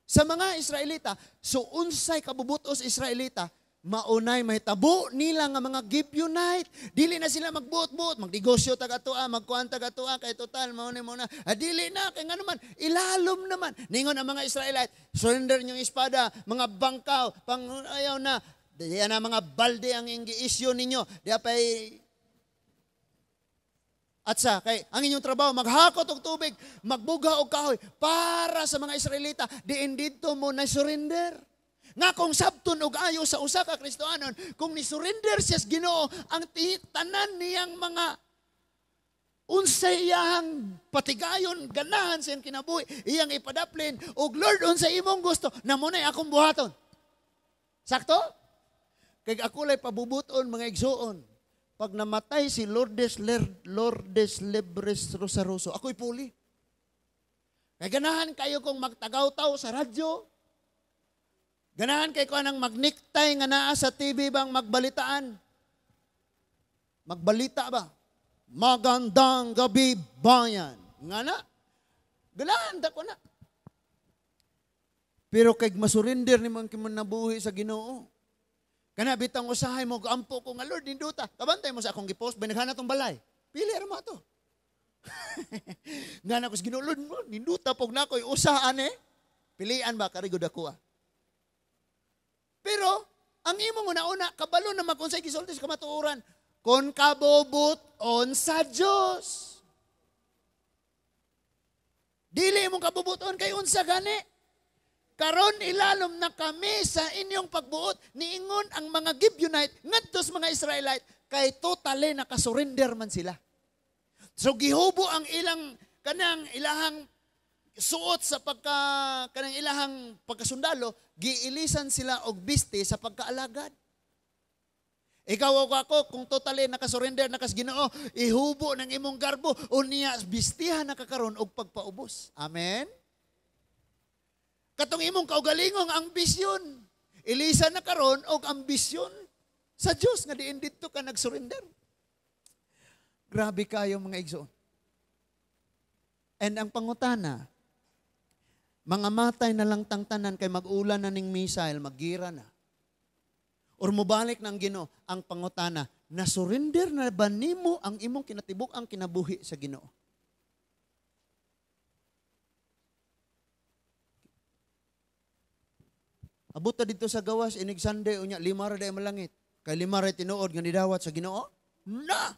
sa mga Israelita, so unsay kabubutos Israelita, maunay mahitabo nila nga mga Gibeonite. Dili na sila magbuot-buot, magnegosyo taga atoa, magkuan taga atoa, kay total maunay mo na. Ah, dili na kay ngano man, ilalom naman. Ningon ang mga Israelite, surrender ninyong espada, mga bangkaw, pang ayaw na. Diya na mga balde ang gi-issue ninyo. Diya pa'y at sa kay ang inyong trabaho maghakot og tubig, magbuga og kahoy para sa mga Israelita, diin didto mo na surrender. Nga kung sabton og ayo sa usa ka Kristohanon, kung ni-surrender siya sa Ginoo, ang tanan niyang mga unsay iyang patigayon, ganahan sa iyang kinabuhi, iyang ipadaplin, og Lord, unsay imong gusto, na mo na'y akong buhaton. Sakto? Kay ako lay pabubuton, mga igsuon. Pag namatay si Lourdes Lebres Rosaroso, ako'y puli. Kay ganahan kayo kong magtagaw-taw sa radyo. Ganahan kay ko anang magniktay nga naa sa TV bang magbalitaan. Magbalita ba? Magandang gabi, bayan. Nga na. Ganahan ta ko na. Pero kay masurrender ni man nabuhi sa Ginoo. Kana bitang usahay mo, ampo ko nga, Lord, ninduta. Kabantay mo sa akong gipost, binaghan na tong balay. Pili ra mo ato. Nga na ko sa Ginoo, Lord, ninduta pog na ako'y usahan eh. Pilian ba, karigod ako ah. Pero, ang imong una-una, kabalo na mag-unsay gisulti sa kamatuoran, kung kabubut-on sa Diyos. Dili imong kabubuton kay unsa gani. Karon ilalom na kami sa inyong pagbuot, niingon ang mga Gibeonite ngadto sa mga Israelite kay totally nakasurrender man sila. So gihubo ang ilang kanang ilahang suot sa pagka kanang ilahang pagkasundalo, giilisan sila og biste sa pagkaalagad. Ikaw o ako, kung totally nakasurrender na kas Ginoo, ihubo ng imong garbo unya bistihan na kakaron og pagpaubos. Amen. Katong imong kaugalingong ambisyon, ilisa na karon og ambisyon sa Dios nga diin didto ka nagsurrender. Grabe kayo, mga igsoon. And ang pangutana, mga matay na lang tangtanan kay mag-ulan na ning missile, maggira na. Or mobalik ng Ginoo, ang pangutana, na-surrender na ba nimo ang imong kinatibuk ang kinabuhi sa Ginoo? Abot ta dito sa gawas inig Sunday unya 5 ra day malangit. Kay 5 ra tinuod nga nidawat sa Ginoo? Na.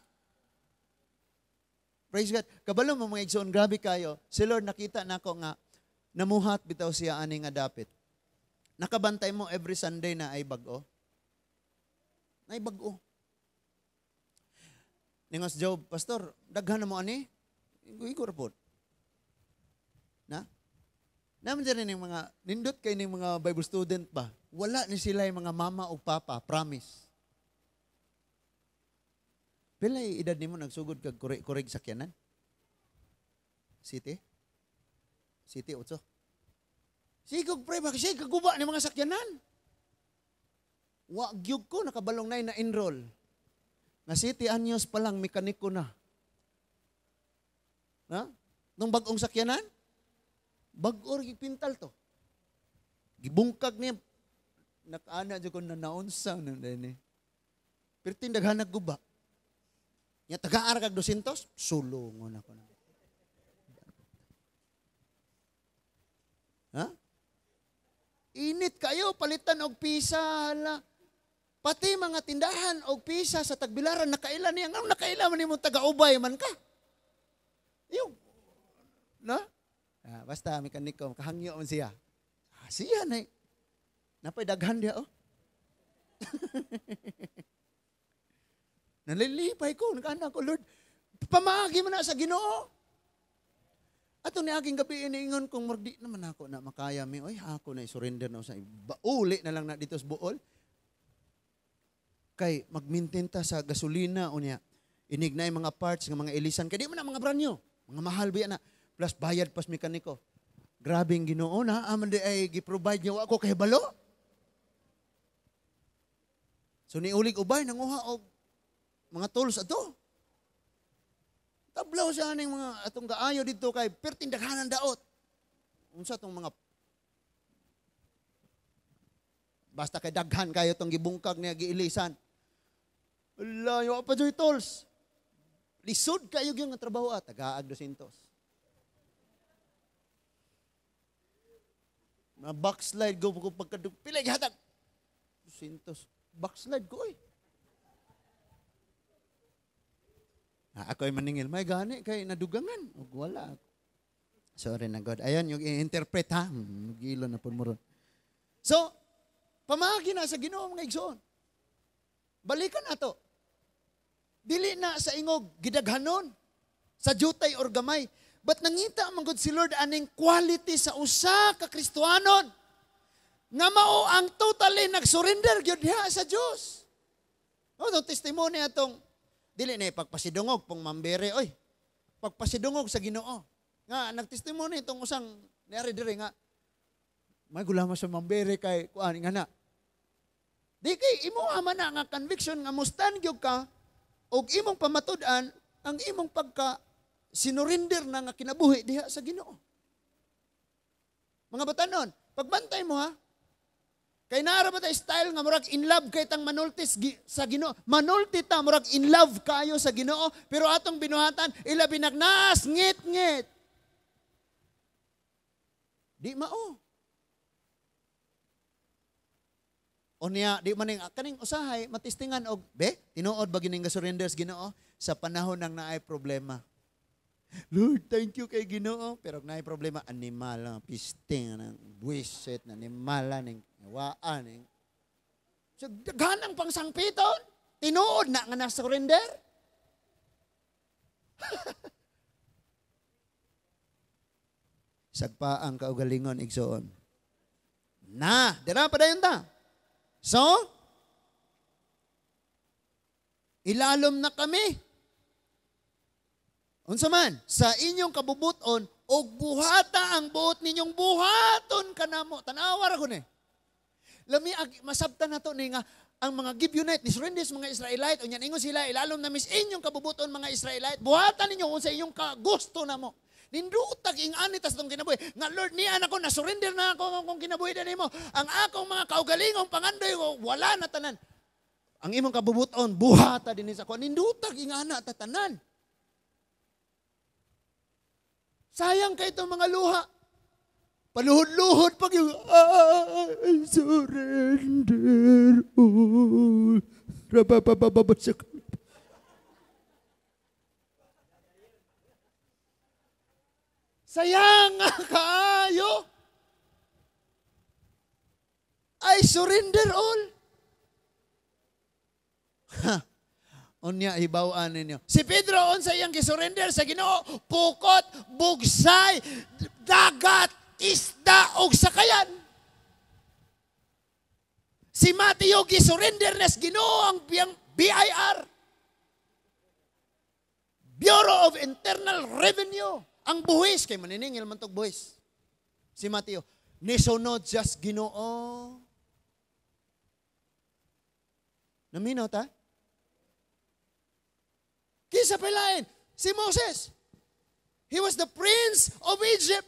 Praise God. Kabalo mo mga igsoon, grabe kayo. Si Lord nakita nako nga namuhat bitaw siya ani nga dapit. Nakabantay mo every Sunday na ay bag-o. Ay bag-o. Ningos Job, pastor, daghan na mo ani? Igo ra pod. Na? Naman dyan rin yung mga, nindot kay ning mga Bible student ba? Wala ni sila yung mga mama o papa, promise. Pila edad nimo nagsugod kag kurig sakyanan? City? City 8. Sigog pre, bakit siya kaguba ni mga sakyanan? Wa gyud ko nakabalong na na-enroll. Nga city anyos pa lang mekaniko na. Ha? Nung bag-ong sakyanan? Bag-o ra gipintal to. Gibungkag niya. Nakaana jud ko na naunsa nang dini. Pero tindaghanag guba. Nya tagaan kag 200, sulungon ako na. Ha? Init kayo, palitan og pisa hala. Pati mga tindahan og pisa sa Tagbilaran nakaila niya. Ngano nakaila man nimo taga-ubay man ka? Yung na? Ah, basta mekaniko kahangyo man siya. Ah, siya na. Napay daghan diha oh. Nalilipay ko, nakaana ko, Lord, pamaagi man na sa Ginoo. Ato ni aking gabi iniingon kung murdi naman ako na makaya mi, oy ako na i-surrender na sa bauli na lang na dito sa buol. Kay magmintin ta sa gasolina unya. Inig na yung mga parts nga mga ilisan kay di man na mga brand new, mga mahal biya na. Plus bayad pas mekaniko. Grabe ang Ginoo na aman di ay gi-provide niya wa ko kahibalo. So niulig ubay nanguha og mga tools ato. Tablaw siya ning mga atong kaayo didto kay perting daghanan daot. Unsa tong mga basta kay daghan kayo tong gibungkag niya giilisan. Ala, yo pa joy tools. Lisod kayo gyud nga trabaho at tagaag 200. Na backslide go ko pagkadug pila gihatag 200. Backslide ko oy. Ako ay maningil, may gani kay nadugangan ug wala ako. Sorry na God. Ayan yung i-interpret ha. Gilo na pud mo ron. So, pamaagi na sa Ginoo mga igsoon. Balikan ato. Dili na sa ingog gidaghanon sa jutay or gamay. But nangita man gud si Lord aning quality sa usa ka Kristohanon nga mao ang totally nagsurrender gyud diha sa Dios. Oh, tong testimony atong dili na ipagpasidungog pong mambere oy. Pagpasidungog sa Ginoo. Nga nagtestimony itong usang niari diri nga may gulama sa mambere kay kuan nga na. Di kay imo man na nga conviction nga mustan gyud ka og imong pamatud-an ang imong pagka sinurinder na nga kinabuhi diha sa Ginoo. Mga batanon, pagbantay mo ha. Kay naara ba ta style nga murag in love kay tang manultis sa Ginoo. Manulti ta murag in love kayo sa Ginoo, pero atong binuhatan ila binagnas ngit-ngit. Di mao. O niya, di man ning kaning usahay matistingan og be tinuod ba gining ga-surrender sa Ginoo sa panahon nang naay problema. Lord, thank you kay Ginoo. Pero naay problema, animal, pisting, ng buwisit, animal, ning waan, ning. So, daghan ang pangsangpiton. Tinuod na nga na-surrender. Sagpa ang kaugalingon, igsoon. Na, dira pa dayon ta. So, ilalom na kami. Unsa man, sa inyong kabubuton, og buhata ang buot ninyong buhaton kanamo. Tanawa ra ko ni. Lami, masabtan na to ni nga, ang mga Gibeonite, ni surrender sa mga Israelite, unya ingon sila, ilalom na mis inyong kabubuton mga Israelite, buhatan ninyo unsa inyong kagusto namo. Nindutag ing ani tas tong kinabuhi. Nga Lord, niya ako, na-surrender na ako kung kinabuhi na nimo. Ang akong mga kaugalingong pangandoy, wala na tanan. Ang imong kabubuton, buhata din sa kuan. Nindutag ingana tatanan. Sayang kay itong mga luha. Paluhod-luhod pag yung, I surrender all. Rabababababasyak. Sayang nga kaayo. I surrender all. Ha. Unya hibaw-an ninyo. Si Pedro unsa iyang gisurrender sa Ginoo? Pukot, bugsay, dagat, isda og sakayan. Si Mateo gisurrender na sa Ginoo ang BIR. Bureau of Internal Revenue. Ang buwis kay maniningil man tog buwis. Si Mateo nisunod siya sa Ginoo. Naminaw ta? Kinsa pa'y lain? Si Moses. He was the prince of Egypt.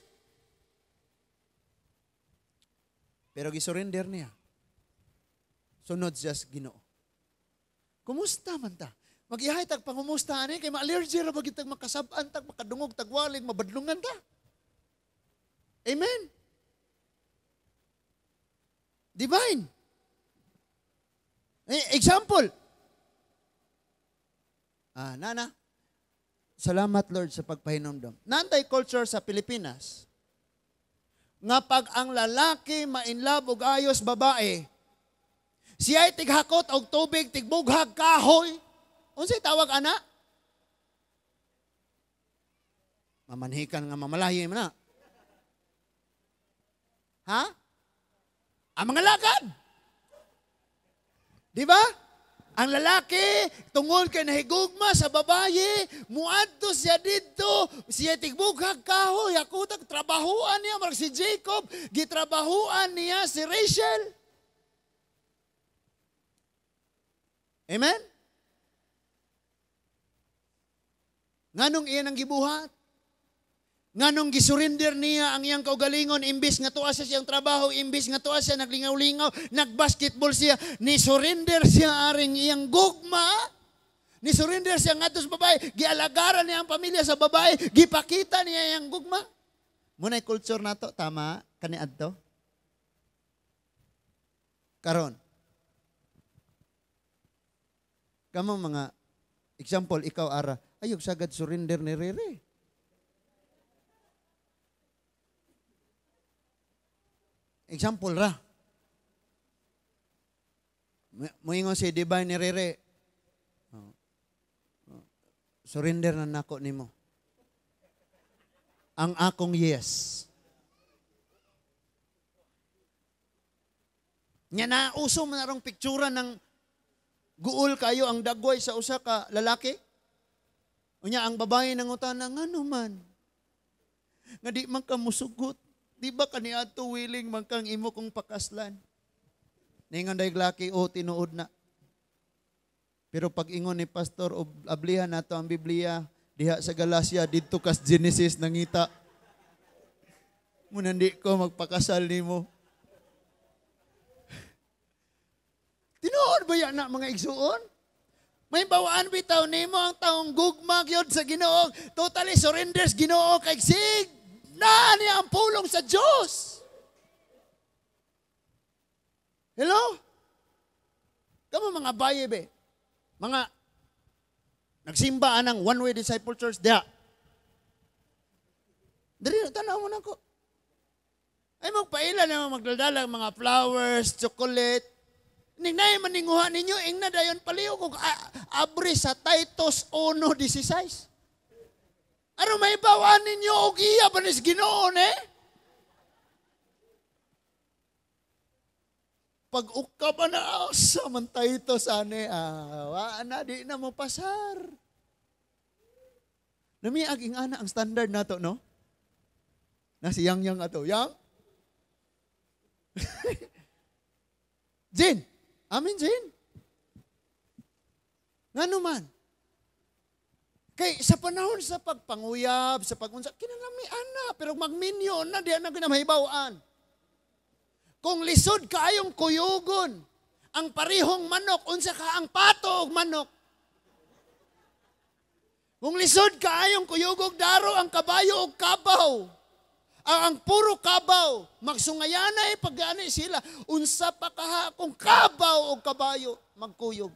Pero gisurrender niya. Sunod siya sa Ginoo. Kumusta man ta? Mag-ihay tag pangumusta ani kay ma-allergy ra ba gid tag makasab-an tag makadungog tagwalig mabadlungan ta. Amen. Divine. Example. Nana. Salamat Lord sa pagpahinomdom. Nantay culture sa Pilipinas nga pag ang lalaki ma-inlove og ayos babae, siya'y tighakot og tubig, tigbughag kahoy. Unsay tawag ana? Mamanhikan nga mamalahi man na. Ha? Ang mga lakad. Di ba? Ang lalaki, tungod kay nahigugma sa babaye, muadto siya didto, siya tigbughag kahoy, hakutag, trabahuan niya, marag si Jacob, gitrabahuan niya si Rachel. Amen? Nganong iyan ang gibuhat? Nganong gisurrender niya ang iyang kaugalingon, imbis nga tuwa siya siyang trabaho, imbis nga tuwa siya naglingaw-lingaw, nagbasketball siya, ni-surrender siya aring iyang gugma, ni-surrender siya ngadto sa babae, gialagaran niya ang pamilya sa babae, gipakita niya iyang gugma. Muna'y culture nato, tama, kaniadto. Karon, kamo mga example, ikaw ara, ayog sagad surrender ni Rere. Example ra. Moingon si Divine ni Rere. Surrender na nako nimo. Ang akong yes. Nya na uso man arong piktura ng guol kayo ang dagway sa usa ka lalaki. Unya ang babae nangutana ngano man? Nga di man ka musugot. Di ba kaniadto willing man kang imo kong pakaslan? Ningon dayg laki, oh, tinuod na. Pero pag ingon ni pastor, ablihan nato ang Biblia diha sa Galacia didto kas Genesis nangita. Munan di ko magpakasal nimo. Tinuod ba yan na mga igsuon? May bawaan bitaw nimo ang taong gugma gyud sa Ginoo. Totally surrenders Ginoo kay sig na niya ang pulong sa Diyos. Hello? Kamo mga baye be. Mga nagsimba anang One Way Disciple Church diha. Diri tanaw mo nako. Ay magpaila na magdadala mga flowers, chocolate. Ningnay maninguha ninyo ingna dayon paliw kog abri sa Titus 1:16. Aron may bawaan ninyo og iya ba nis Ginoo ne? Pag uka pa na asa man Titus ane, wa na di na mo pasar. Namiag ing ana ang standard nato, no? Na si Yang Yang ato, Yang. Jin, amin Jin. Ngano man? Kay sa panahon sa pagpanguyab, sa pagunsa, kinalamian na, pero magminyo na, di na kinamahibawan. Kung lisod kaayong kuyugon, Ang parihong manok, unsa ka ang pato og manok. Kung lisod kaayong kuyogog daro ang kabayo og kabaw. Ang puro kabaw, magsungayanay pag gani sila, unsa pa kaha kung kabaw og kabayo magkuyog.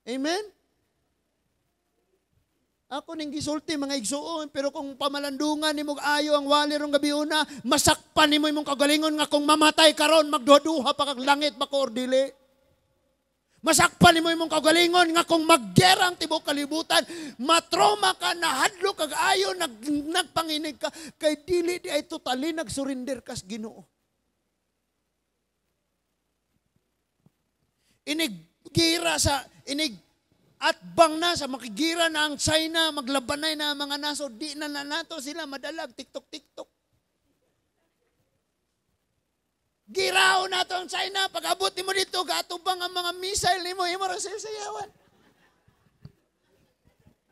Amen? Ako ning gisulti mga igsuon, pero kung pamalandungan nimo ayo ang wali rong gabi una, masakpan nimo imong kagalingon nga kung mamatay karon magduha-duha pa kag langit ba ko or dili. Masakpan nimo imong kagalingon nga kung maggera ang tibuok kalibutan, matroma ka, nahadlok kag ayo, nagpanginig ka, kay dili di ay totally nagsurrender kas Ginoo. Inig gira sa inig at bang na sa makigira na ang China, maglabanay na ang mga naso, di na na nato sila madalag, tiktok tiktok. Girao na to ang China, pag abot nimo dito, gatubang ang mga missile nimo, imo ra sayawan.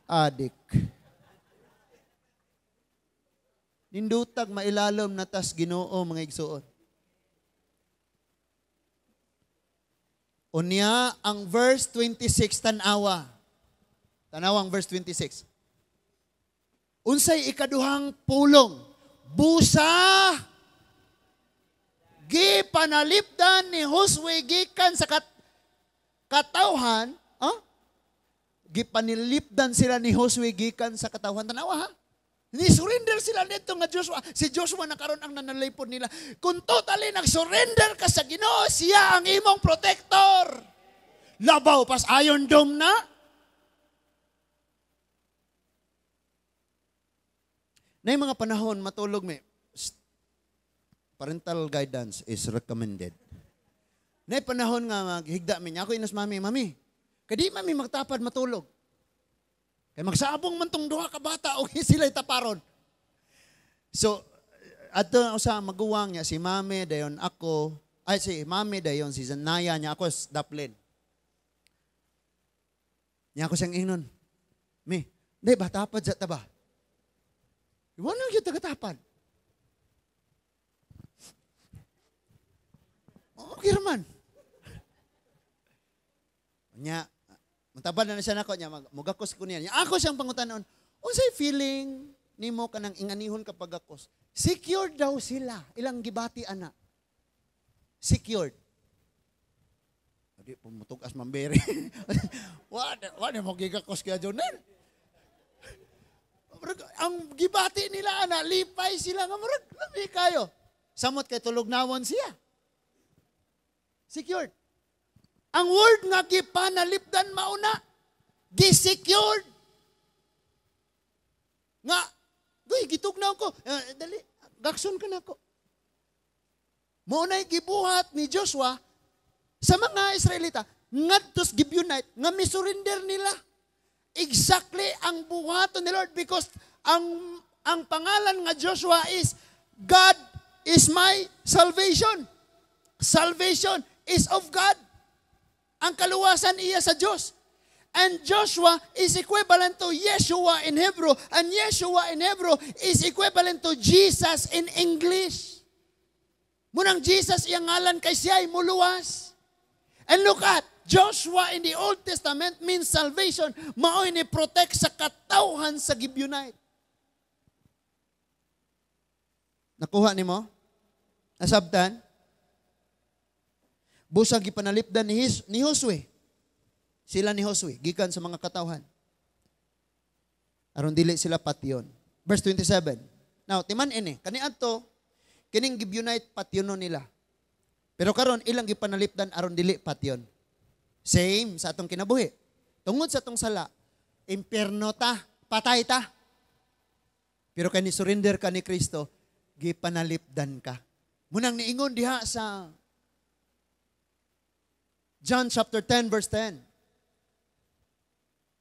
Adik. Nindutag mailalom na tas Ginoo mga igsuon. Unya ang verse 26 tanawa. Tanawa ang verse 26. Unsay ikaduhang pulong? Busa gipanalipdan ni Josue gikan sa katawhan, ah? Gipanilipdan sila ni Josue gikan sa katawhan. Tanawa ha? Ni-surrender sila nito nga Joshua. Si Joshua na karon ang nanalipod nila. Kung totally nag-surrender ka sa Ginoo, siya ang imong protector. Labaw pas Iron Dome na. Na yung mga panahon, matulog may parental guidance is recommended. Na yung panahon nga maghigda mi niya, ako inas mami, mami, kadi mami magtapad matulog. Kay magsabong man tong duha ka bata o sila'y taparon. So, ato sa maguwang niya, si mami, dayon ako, ay si mami, dayon si Zanaya niya, ako daplin. Niya ako siyang ingnon, mi, di ba, tapad sa taba? Iwan lang yung tagatapad. Okay raman. Niya, matabad na siya nako niya, mugakos ko niya. Ako siyang pangutanon, unsay feeling nimo kanang inganihon kapag akos? Secured daw sila. Ilang gibati ana. Secured. Di pumutugas mamberi. Wa wa mo gigakos kaya Jonel. Ang gibati nila ana, lipay sila nga murag lami kayo. Samot kay tulog nawon siya. Secured. Ang word nga gipanalipdan mauna, gisecured. Nga, guy, gitugnaw ko. Dali, gakson ka na ko. Mauna'y gibuhat ni Joshua sa mga Israelita, ngadtos Gibeonite, nga misurrender nila. Exactly ang buhaton ni Lord because ang pangalan nga Joshua is God is my salvation. Salvation is of God. Ang kaluwasan iya sa Diyos. And Joshua is equivalent to Yeshua in Hebrew. And Yeshua in Hebrew is equivalent to Jesus in English. Munang Jesus iyang ngalan kay siya'y muluwas. And look at, Joshua in the Old Testament means salvation. Mao'y ni protect sa katawhan sa Gibeonite. Nakuha nimo? Nasabtan? Busag gipanalipdan ni Josue. Sila ni Josue, gikan sa mga katawhan. Aron dili sila patyon. Verse 27. Now, timan ini, kaniadto kining Gibeonite patyonon nila. Pero karon ilang gipanalipdan aron dili patyon. Same sa atong kinabuhi. Tungod sa atong sala, impierno ta, patay ta. Pero kani surrender ka ni Kristo, gipanalipdan ka. Munang niingon diha sa John chapter 10 verse 10.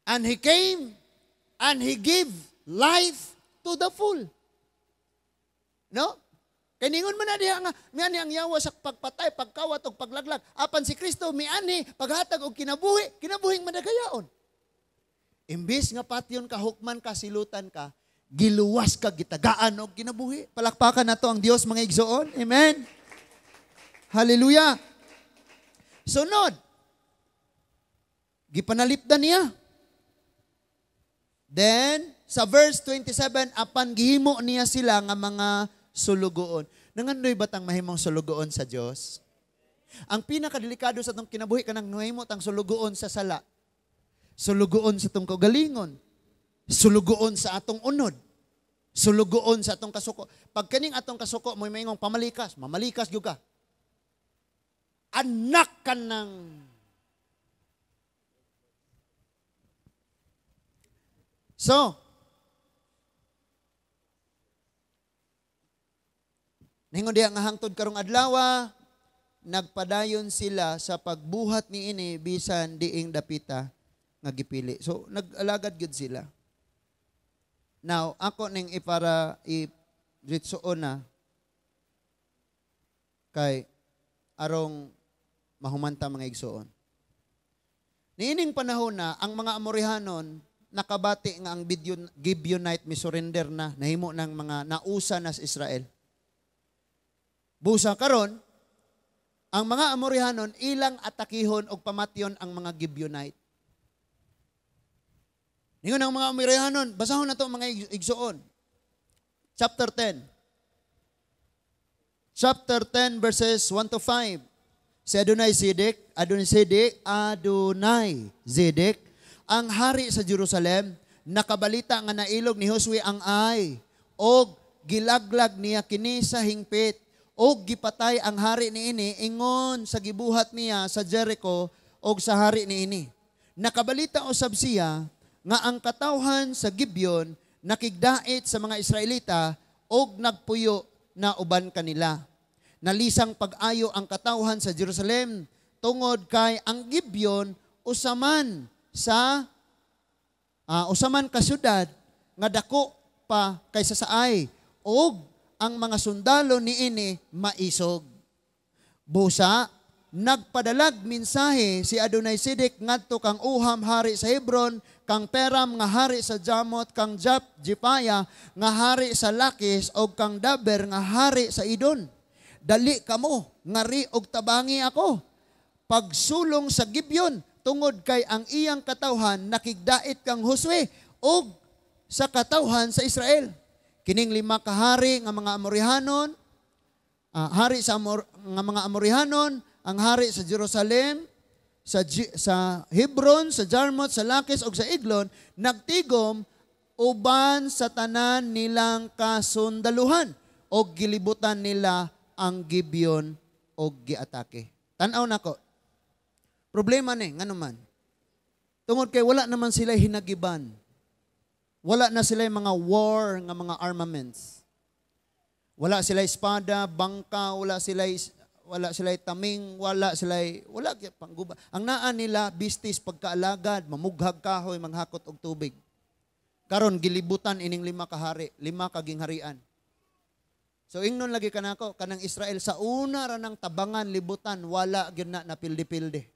And He came and He gave life to the full. No? Kay ningon man na diha nga miani ang yawa sa pagpatay, pagkawat ug paglaglag. Apan si Kristo miani paghatag og kinabuhi, kinabuhing madagayaon. Imbis nga patyon ka, hukman ka, silutan ka, giluwas ka, gitagaan og kinabuhi. Palakpakan nato ang Dios mga igsoon. Amen. Hallelujah! Sunod, gipanalipdan niya. Then, sa verse 27, apan gihimo niya sila nga mga sulugoon. Nangandoy ba tang mahimong sulugoon sa Dios? Ang pinakadelikado sa atong kinabuhi kanang mahimo tang sulugoon sa sala. Sulugoon sa atong kaugalingon. Sulugoon sa atong unod. Sulugoon sa atong kasuko. Pag kaning atong kasuko mo'y maingong pamalikas, mamalikas gyud ka. Anak ka ng. So, ningon diha nga hangtod karong adlaw, nagpadayon sila sa pagbuhat niini bisan diing dapita nga gipili. So, nag-alagad gyud sila. Now, ako ning ipara i-ritsuon na kay arong mahumanta mga igsuon. Niining panahon na ang mga Amorihanon nakabati nga ang Gibeonite mi surrender na, nahimo ng mga nausa na sa Israel. Busa karon, ang mga Amorihanon ilang atakihon og pamatyon ang mga Gibeonite. Ningon ang mga Amorihanon, basahon na to mga igsuon. Chapter 10. Chapter 10 verses 1 to 5. Si Adonai Zedek, Adonai Zedek, Adonai Zedek, ang hari sa Jerusalem, nakabalita nga nailog ni Josue ang Ai, og gilaglag niya kini sa hingpit, og gipatay ang hari niini ingon sa gibuhat niya sa Jericho og sa hari niini. Nakabalita usab siya nga ang katawhan sa Gibeon nakigdait sa mga Israelita og nagpuyo na uban kanila. Nalisang pag-ayo ang katawhan sa Jerusalem tungod kay ang Gibeon usaman sa usaman ka syudad nga dako pa kaysa sa Ai, og ang mga sundalo niini maisog. Busa nagpadalag mensahe si Adonai Zedek ngadto kang Uham hari sa Hebron, kang Peram nga hari sa Jamot, kang Jap Jipaya nga hari sa Lakis, og kang Daber nga hari sa Idon. Dali kamo ngari og tabangi ako pagsulong sa Gibeon tungod kay ang iyang katawhan nakigdait kang Josue og sa katawhan sa Israel. Kining lima ka hari nga mga Amorihanon, hari sa nga mga Amorihanon, ang hari sa Jerusalem, sa Hebron, sa Jarmut, sa Lakis ug sa Eglon, nagtigom uban sa tanan nilang kasundaluhan og gilibutan nila ang Gibeon og giatake. Tan-aw nako. Problema ni ngano man. Tungod kay wala naman sila hinagiban. Wala na sila mga war nga mga armaments. Wala sila espada, bangka, wala sila taming, wala pangguba. Ang naa nila bistis pagkaalagad, mamughag kahoy, manghakot og tubig. Karon gilibutan ining lima ka hari, lima ka gingharian. So ingnon lagi kanako kanang Israel sa una ra nang tabangan libutan, wala gyud na napildi-pildi.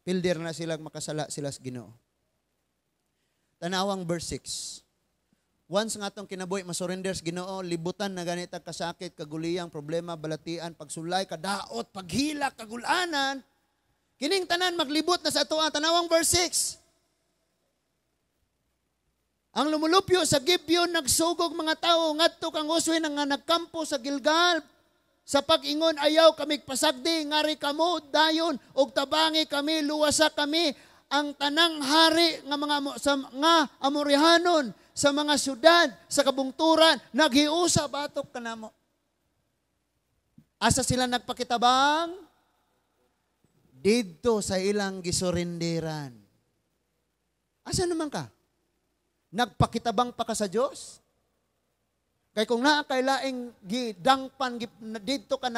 Pildi ra na sila makasala sila sa Ginoo. Tanawang verse 6. Once nga atong kinabuhi masurrender sa Ginoo, libutan na ganita kasakit, kaguliyang, problema, balatian, pagsulay, kadaot, paghilak, kagulanan. Kining tanan maglibot na sa atoa. Tanawang verse 6. Ang lumulupyo sa Gibeon nagsugog mga tao ngadto kang Josue nga nagkampo sa Gilgal. Sa pag-ingon ayaw kami pasagdi, ngari kamo dayon og tabangi kami, luwasa kami. Ang tanang hari nga mga sa, nga Amorihanon sa mga syudad sa kabungturan naghiusa batok kanamo. Asa sila nagpakitabang? Didto sa ilang gisurinderan. Asa naman ka? Nagpakitabang pa ka sa Dios? Kay kung naa kay laing gidangpan didto ka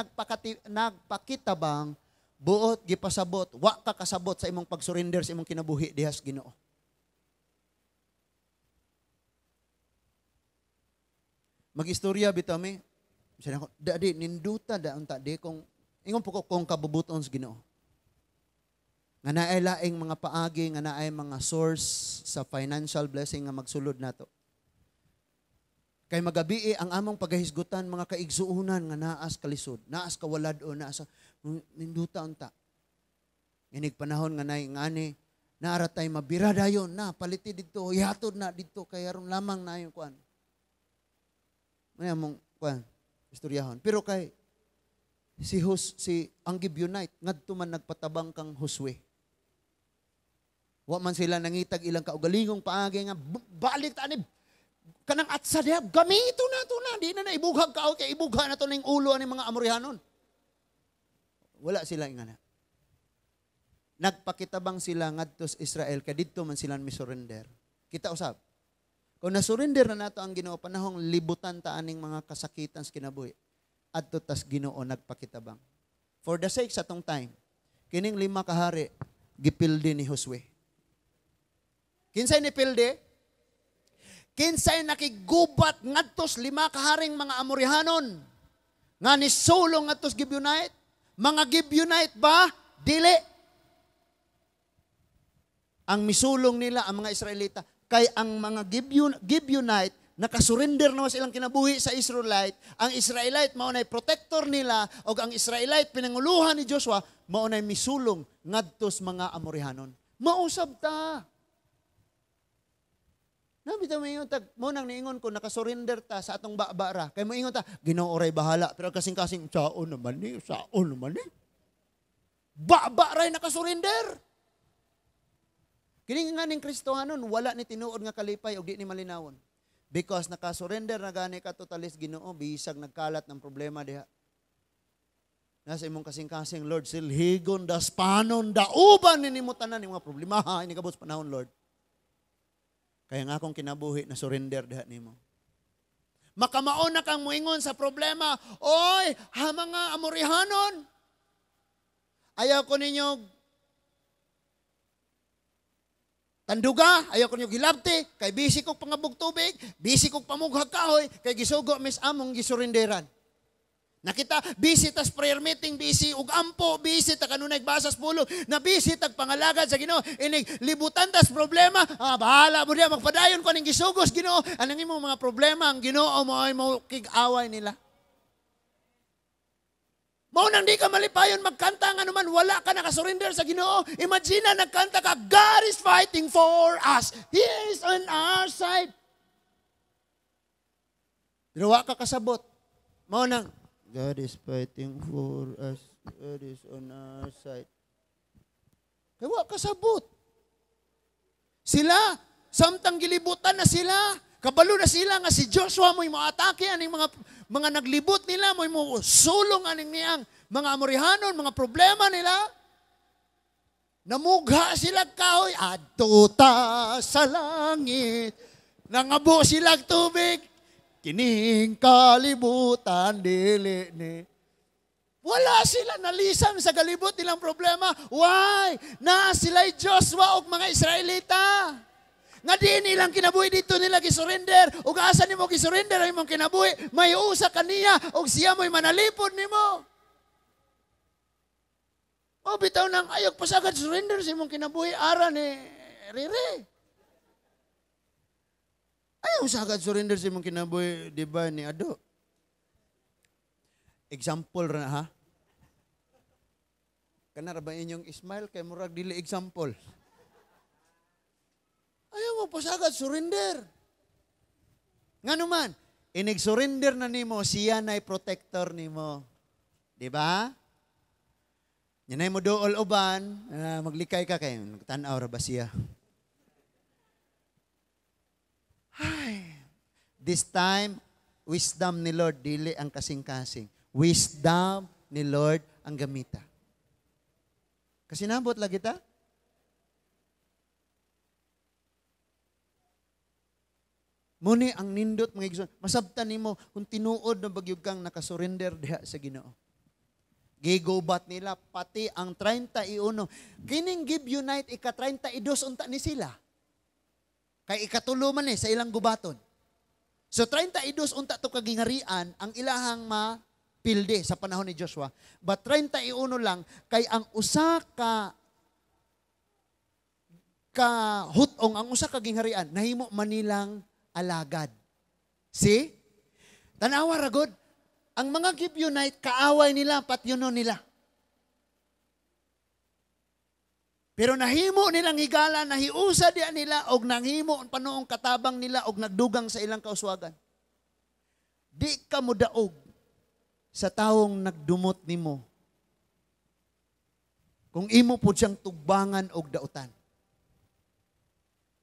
nagpakitabang, buot gipasabot, wa ka kasabot sa imong pagsurrender sa imong kinabuhi diha sa Ginoo. Magistorya bitaw mi. Bisan ako, dadi ninduta da unta di kung ingon po ko kung kabubuton sa Ginoo. Nga naay laing mga paagi, nga naay mga source sa financial blessing nga magsulod nato. Kay magabi ang among pagahisgutan mga kaigsuonan nga naas kalisod, naas kawalad-on, naas ninduta unta. Inig panahon nga nay ngani naara tay mabira dayon na paliti didto, ihatod na didto kay aron lamang na yung kuan. May among kuan istoryahon. Pero kay si Hos, si ang Gibeonite ngadto man nagpatabang kang Josue. Wa man sila nangitag ilang kaugalingong paagi nga balik ta ani kanang atsa diha gamito na to na di na naibughag ka kay ibugha na to ning ulo ani mga Amorihanon. Wala sila ingana. Nagpakitabang sila ngadto sa Israel kay didto man sila mi-surrender. Kita usab. Kung na-surrender na nato ang Ginoo panahong libutan ta aning mga kasakitan sa kinabuhi, adto tas Ginoo nagpakitabang. For the sake sa atong time, kining 5 ka hari gipildi ni Josue. Kinsay ni pildi? Kinsay nakigubat ngadtos 5 ka haring mga Amorihanon nga nisulong ngadtos Gibeonite? Mga Gibeonite ba? Dili. Ang misulong nila ang mga Israelita kay ang mga Gibeonite nakasurrender na silang kinabuhi sa Israelite. Ang Israelite mao nay protector nila og ang Israelite pinanguluhan ni Joshua mao nay misulong ngadtos mga Amorihanon. Mausab ta. Nabitaw mo tag mo nang niingon ko nakasurrender ta sa atong ba-bara. Kay moingon ta Ginoo ray bahala pero kasing-kasing saon naman ni, saon naman ni. Ba-ba ray nakasurrender. Kini nga ning Kristohanon wala ni tinuod nga kalipay og di ni malinawon. Because nakasurrender na gani ka totalis Ginoo bisag nagkalat ng problema diha. Nasa imong kasing-kasing Lord silhigon daspanon dauban nimo tanan ning mga problema ha ini kabot panahon Lord. Kaya nga akong kinabuhi na surrender diha nimo. Makamaon na kang muingon sa problema, oy, ha mga Amorihanon. Ayaw ko ninyo tanduga, ayaw ko ninyo gilabti, kay busy kog pangabog tubig, busy kog pamughag kahoy, kay gisugo mis among gisurenderan. Nakita, busy tas prayer meeting, busy ug ampo, busy ta kanunay basas pulong, na busy tag pangalagad sa Ginoo, inig libutan tas problema, bahala mo diha magpadayon ko ning gisugos Ginoo, anang imong mga problema ang Ginoo mo ay mo kig-away nila. Mao nang di ka malipayon magkanta nga naman wala ka nakasurrender sa Ginoo. Imagine na nagkanta ka, God is fighting for us. He is on our side. Pero wa ka kasabot. Mao nang God is fighting for us. God is on our side. Kaya wa kasabot. Sila, samtang gilibutan na sila. Kabalo na sila nga si Joshua mo'y moatake aning mga naglibot nila, mo'y mo sulong aning niyang mga Amorihanon, mga problema nila. Namugha sila kahoy, adto ta sa langit. Nangabo sila tubig. Kining kalibutan dili ni. Wala sila nalisang sa galibot nilang problema. Why? Na sila'y Joshua og mga Israelita. Nga di nilang kinabuhi dito nila gisurrender. Ug asa nimo gisurrender ang imong kinabuhi, may usa kaniya og siya mo'y manalipod nimo. O bitaw nang ayog pasagad surrender sa imong kinabuhi ara ni Rere. Ayaw sagad surrender sa imong kinabuhi, di ba ni Ado? Example ra ha. Kana ra ba inyong smile kay murag dili example. Ayaw mo pasagad surrender. Ngano man, inig surrender na nimo, siya na'y protector nimo. Di ba? Yanay mo dool uban, maglikay ka kay tan-aw ra ba siya? Ay, this time, wisdom ni Lord, dili ang kasing-kasing. Wisdom ni Lord ang gamita. Kasi nabot lagi ta? Muni ang nindot mga igsoon. Masabtan nimo kung tinuod na bagyog kang nakasurrender diha sa Ginoo. Gigubat nila pati ang 31. Kining Gibeonite ika-32 unta ni sila. Kay ikatulo man sa ilang gubaton. So 32 unta to kagingarian ang ilahang mapilde sa panahon ni Joshua. But 31 lang kay ang usa ka kahutong, ang usa ka gingharian nahimo manilang alagad. Si Tanawa ra god. Ang mga Gibeonite, kaaway nila, patyunon nila. Pero nahimo nilang higala, nahiusa diya nila, og nanghimo ang panoong katabang nila, og nagdugang sa ilang kauswagan. Di ka modaog sa tawong nagdumot nimo kung imo po siyang tugbangan og dautan.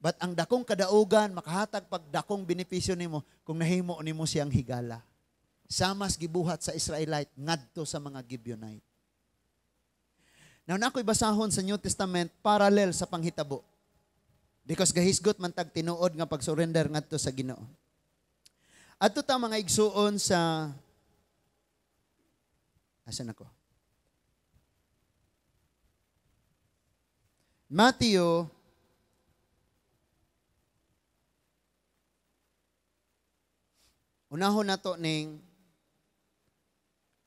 But ang dakong kadaugan, makahatag pag dakong benepisyo nimo kung nahimo nimo siyang higala. Samas gibuhat sa Israelite ngadto sa mga Gibeonite. Now, na ako'y basahon sa New Testament parallel sa panghitabo. Because gahisgot man tag tinuod nga pag-surrender ngadto sa Ginoo. Adto ta mga igsuon sa asan ako? Matthew unahon nato ning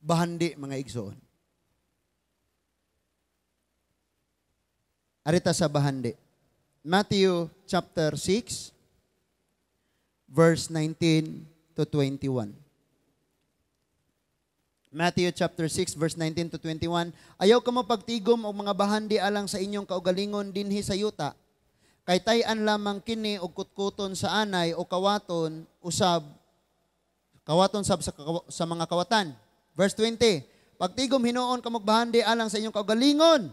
bahandi mga igsuon. Arita sa bahandi. Matthew chapter 6 verse 19 to 21. Matthew chapter 6 verse 19 to 21. Ayaw kamo pagtigom og mga bahandi alang sa inyong kaugalingon dinhi sa yuta. Kay tay-an lamang kini og kutkuton sa anay o kawaton usab kawaton sab sa mga kawatan. Verse 20. Pagtigom hinuon kamog bahandi alang sa inyong kaugalingon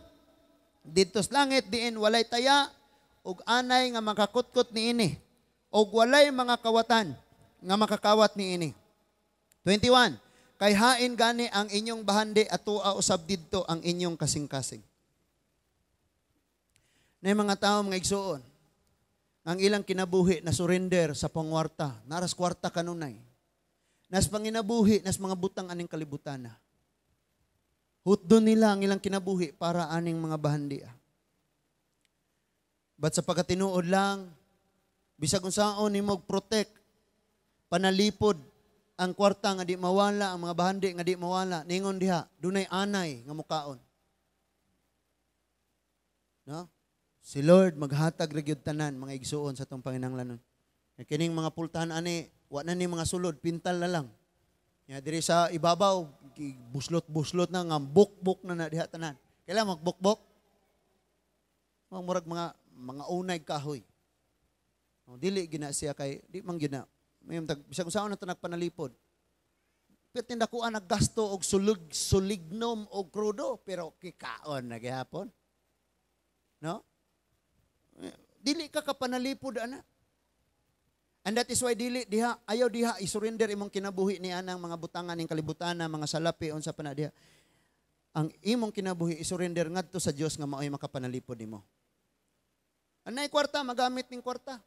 didto sa langit diin walay taya ug anay nga makakutkot niini ug walay mga kawatan nga makakawat niini. 21. Kay hain gani ang inyong bahandi at tua usab didto ang inyong kasing-kasing. Na mga tao, mga igsuon, ang ilang kinabuhi na surrender sa pangwarta, naras kwarta kanunay. Nas panginabuhi, nas mga butang aning kalibutan na. Hutdo nila ang ilang kinabuhi para aning mga bahandi. But sa pagkatinuod lang, bisag unsaon nimo protect, panalipod ang kwarta nga di mawala, ang mga bahandi nga di mawala, ningon diha, dunay anay nga mukaon. No? Si Lord maghatag ra gyud tanan mga igsuon sa atong panginahanglanon. Kining mga pultahan ani, wa na ni mga sulod, pintal na lang. Ya diri sa ibabaw, buslot-buslot na nga bukbuk na na diha tanan. Kailan magbukbok? Mga murag mga unay kahoy. No, dili gina siya kay di man gina. May bisag unsaon na to nagpanalipod. Pero tindakuan naggasto og sulig sulignom og krudo pero kikaon na gihapon. No? Dili ka kapanalipod ana. And that is why dili diha ayaw diha i-surrender imong kinabuhi ni anang mga butangan ning kalibutan na mga salapi unsa pa na diha. Ang imong kinabuhi i-surrender ngadto sa Dios nga maoy makapanalipod nimo. Anay kwarta magamit ning kwarta.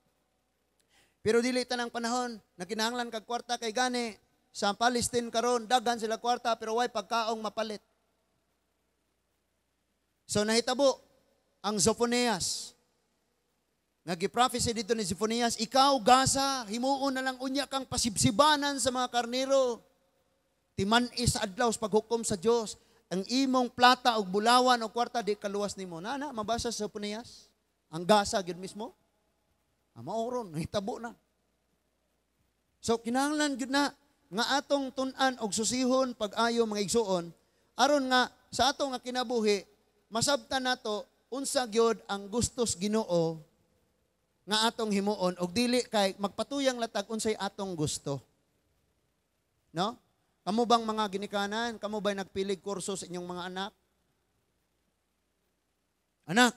Pero dili tanang panahon na kinahanglan kag kwarta kay gani sa Palestine karon daghan sila kwarta pero way pagkaong mapalit. So nahitabo ang Sophonias. Nagi-prophesy dito ni Sophonias, ikaw Gaza, himuon na lang unya kang pasibsibanan sa mga karnero. Timan-is sa adlaw sa paghukom sa Dios. Ang imong plata og bulawan o kwarta di kaluwas nimo. Nana, mabasa sa Sophonias. Ang Gaza gyud mismo. Maoron, nahitabo na. So kinahanglan gyud na nga atong tun-an og susihon pag-ayo mga igsuon aron nga sa ato nga kinabuhi masabtan nato unsa gyud ang gustos Ginoo nga atong himuon og dili kay magpatuyang latag unsay atong gusto. No? Kamo bang mga ginikanan, kamo ba'y nagpilig kurso sa inyong mga anak? Anak,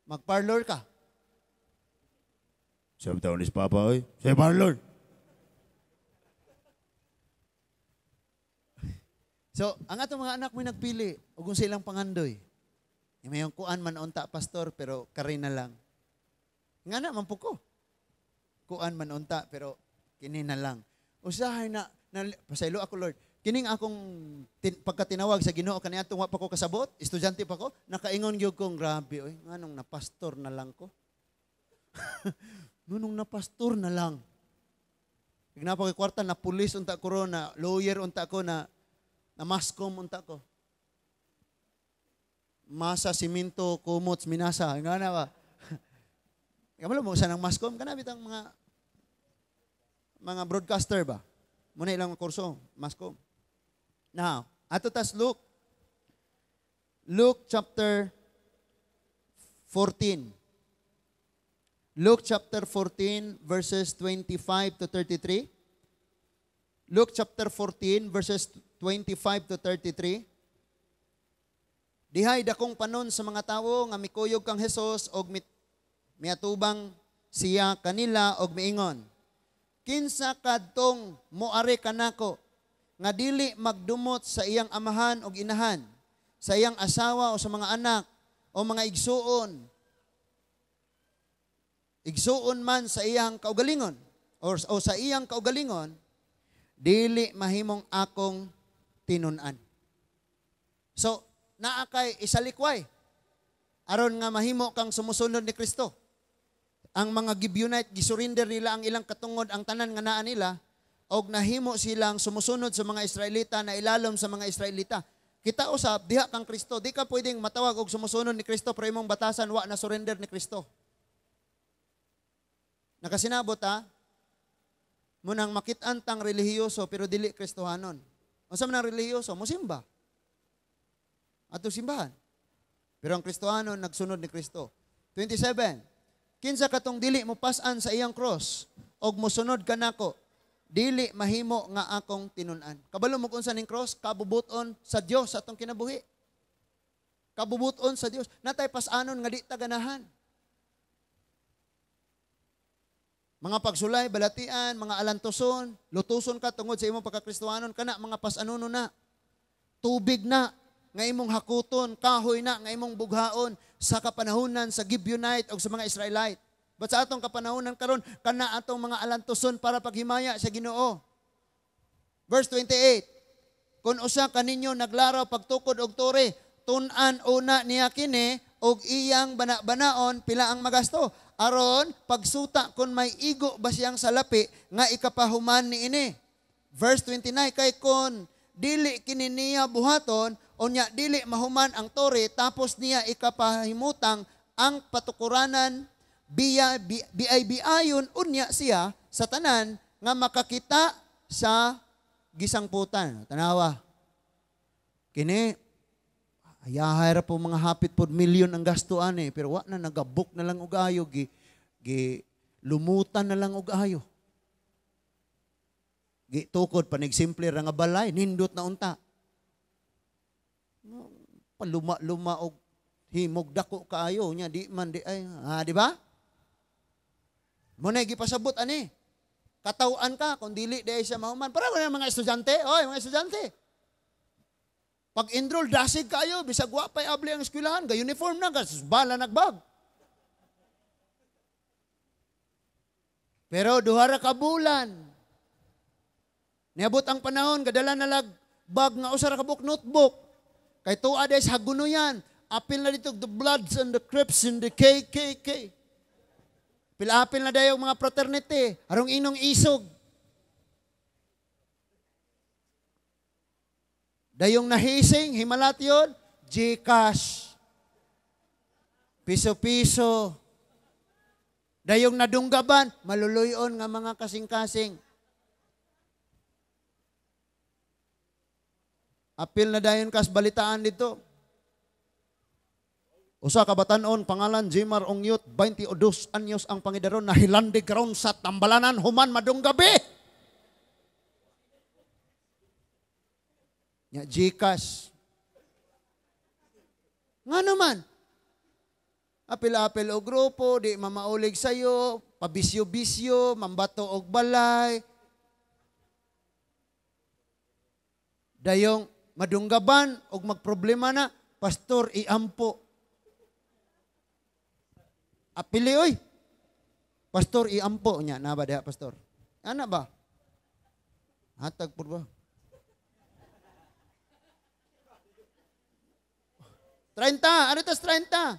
magparlor ka. Sabi taon ni Papa, oy, sa parlor. So, ang atong mga anak mo'y nagpili og unsa ilang pangandoy. May yung kuan man unta, pastor, pero kari na lang. Nga na, mampu ko. Kuan man unta, pero kini na lang. Usahay na, pasaylo ako, Lord. Kining akong pagkatinawag sa Ginoo kaniadtong wa pa ko kasabot, estudyante pa ko, nakaingon gyud kong grabe oy, nganong napastor na lang ko. Nganong napastor na lang. Ignapa kay kwarta na pulis unta ko ron, na lawyer unta ko, na maskom unta ko. Masa, simento, kumots, minasa. Nga na ba? Kamalo mo sa nang maskom kana bitang mga Mga broadcaster ba? Muna ilang kurso, masscom. Now, ato tas Luke. Luke chapter 14. Luke chapter 14 verses 25 to 33. Luke chapter 14 verses 25 to 33. Dihay dakong panon sa mga tawo nga mikuyog kang Hesus og miatubang siya kanila og miingon. Kinsa kadtong moari kanako nga dili magdumot sa iyang amahan og inahan, sa iyang asawa o sa mga anak o mga igsuon, igsuon man sa iyang kaugalingon o sa iyang kaugalingon, dili mahimong akong tinun-an. So, naa kay isalikway aron nga mahimo kang sumusunod ni Kristo. Ang mga Gibeonite, gisurrender nila ang ilang katungod, ang tanan nga naa nila, og nahimo silang sumusunod sa mga Israelita na ilalom sa mga Israelita. Kita usab diha kang Kristo, di ka pwedeng matawag og sumusunod ni Kristo pero imong batasan wa na surrender ni Kristo. Nakasinabot ha? Munang makit-an tang relihiyoso pero dili Kristohanon. Unsa man ang relihiyoso? Musimba. Ato simbahan. Pero ang Kristohanon nagsunod ni Kristo. 27. Kinsa katong dili mo pas-an sa iyang cross og mosunod kanako, dili mahimo nga akong tinun-an. Kabalo mo kung unsa ning cross, kabubuton sa Dios sa atong kinabuhi. Kabubuton sa Dios. Natay pas-anon nga di ta ganahan. Mga pagsulay, balatian, mga alantoson, lutuson ka tungod sa imong pagkakristohanon, kana mga pas-anono na. Tubig na nga imong hakuton, kahoy na nga imong bughaon sa kapanahunan sa Gibeonite o sa mga Israelite. But sa atong kapanahunan karon, kana atong mga alantoson para paghimaya sa Ginoo. Verse 28, kung usa kaninyo naglaraw pagtukod og tore, tun-an una niya kini og iyang bana-banaon pila ang magasto. Aron pagsuta kung may igo ba siyang salapi nga ikapahuman niini. Verse 29, kay kon dili kini niya buhaton, unya dili mahuman ang tore, tapos niya ikapahimutang ang patukuranan biay-biayon unya siya sa tanan nga makakita sa gisangputan. Tanawa. Kini ayahay ra po mga hapit pod milyon ang gasto ani, pero wa na nagabuk na lang og ayo, gi lumutan na lang og ayo. Gi tukod panigsimple ra nga balay, nindot na unta. Paluma-luma og himog dako kaayo nya di man di ay, di ba? Mo na gipasabot ani. Kataw-an ka kung dili di ay siya mahuman. Para wala mga estudyante, oy mga estudyante. Pag-enroll dasig kayo, bisag wa pay abli ang eskwelahan, ga uniform na, ga bala nagbag. Pero duha ra ka bulan. Niabot ang panahon, gadala na lag bag nga usa ra ka book notebook. Kay tuwa day sa hagunoyan, apil na dito the Bloods and the Crips and the KKK. Pil-apil na dayo mga fraternity, arong inong isog. Dayong nahising, himalat yun, Gcash. Piso-piso. Dayong nadunggaban, maluluyon nga mga kasing-kasing. Apil na dayon kas balitaan dito. Usa ka batan-on, pangalan Jimar Ongyut, 22 anyos ang pangidaron, nahilandig karon sa Tambalanan, human madunggabi. Nya Gcash. Nga naman, apil-apil og grupo, di mamaulig sayo, pabisyo-bisyo, mambato og balay. Dayong madunggaban og magproblema na, pastor iampo. Apili oy. Pastor iampo nya na ba diha pastor? Ana ba? Hatag pud ba? 30, ano tas 30?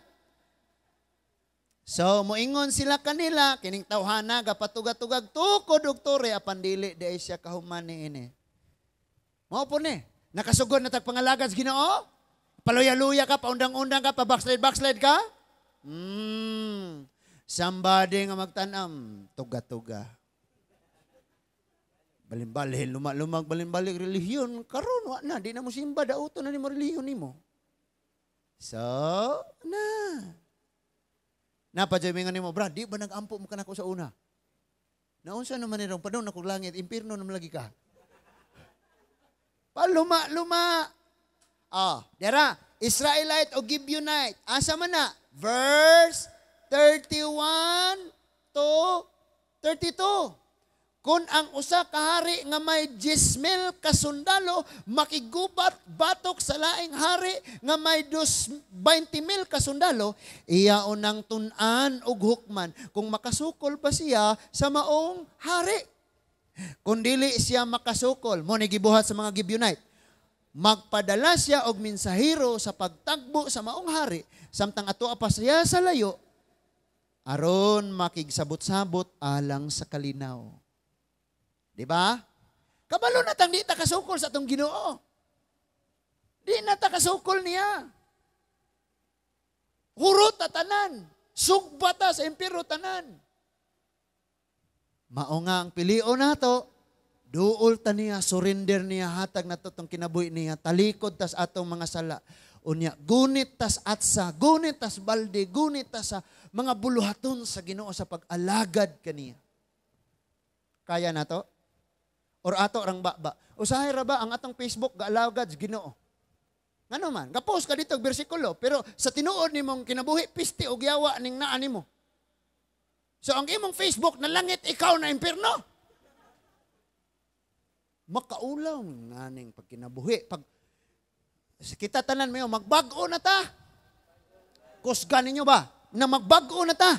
So, moingon sila kanila, kining tawhana, gapatugatugag, tukod og tore, apan dili, di ay siya kahuman ni ini. Mao po ni, nakasugod na tagpangalagad sa Ginoo? Paluya-luya ka, paundang-undang ka, pa-backslide-backslide ka? Somebody nga magtanam, tuga-tuga. Balin-balhin, luma-lumag, balin-balik relihiyon, karon wa na, di na mo simba, dauto na nimo relihiyon nimo. So, na. Napa jay mingon nimo, "Brad, di ba nag-ampo mo kanako sa una?" Naunsa naman ni padung na kog langit, impierno naman lagi ka. Paluma-luma. Ah, dara, Israelite o Gibeonite. Asa man na? Verse 31 to 32. Kung ang usa ka hari nga may 10,000 ka sundalo makigubat batok sa laing hari nga may 20,000 ka sundalo, iya unang tun-an og hukman kung makasukol ba siya sa maong hari. Kung dili siya makasukol, mo ni gibuhat sa mga Gibeonite. Magpadala siya og mensahero sa pagtagbo sa maong hari samtang ato pa siya sa layo aron makigsabot-sabot alang sa kalinaw. Di ba? Kabalo na tang di ta kasukol sa atong Ginoo. Di na ta kasukol niya. Hurot ta tanan. Sugba ta sa impiro tanan. Mao nga ang pilion nato, duol ta niya, surrender niya, hatag nato tong kinabuhi niya, talikod tas atong mga sala. Unya, gunit tas atsa, gunit tas balde, gunit tas sa mga buluhaton sa Ginoo sa pag-alagad kaniya. Kaya na to? Or ato rang baba? Usahay ra ba ang atong Facebook gaalagad sa Ginoo? Ngano man, ga-post ka dito og bersikulo, pero sa tinuod nimong kinabuhi pisti og yawa ning naa nimo. So ang imong Facebook na langit, ikaw na impierno. Makaulaw nganing pagkinabuhi. Pag kita tanan mayo, magbag-o na ta. Kusgan ninyo ba? Na magbag-o na ta.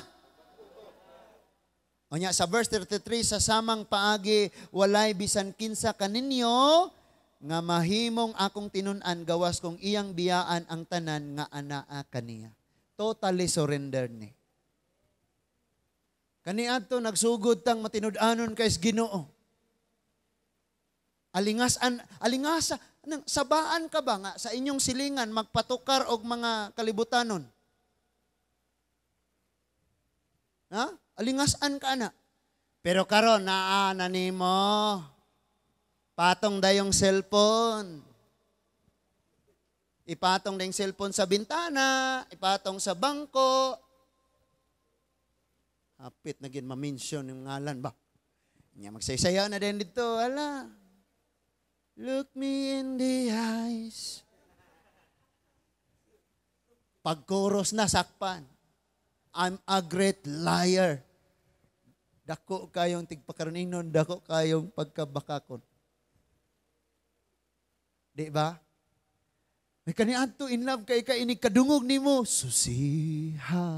Unya sa verse 33, sa samang paagi walay bisan kinsa kaninyo nga mahimong akong tinun-an gawas kung iyang biyaan ang tanan nga anaa kaniya. Totally surrender ni. Kaniadto nagsugod tang matinud-anon kay Ginoo. Alingasan, alingasa, nang sabaan ka ba nga sa inyong silingan magpatukar og mga kalibutanon? Ha? Alingasan ka na. Pero karon naa na nimo. Patong dayong cellphone. Ipatong dayong cellphone sa bintana, ipatong sa bangko. Hapit na gin ma-mention yung ngalan ba? Nya magsaysaya na din dito, ala. Look me in the eyes. Pagkoros na sakpan. I'm a great liar. Dako kayong tigpakaruninon, dako kayong pagkabakakon. Di ba? May kaniadto in love kay ka inig kadungog nimo. Susiha.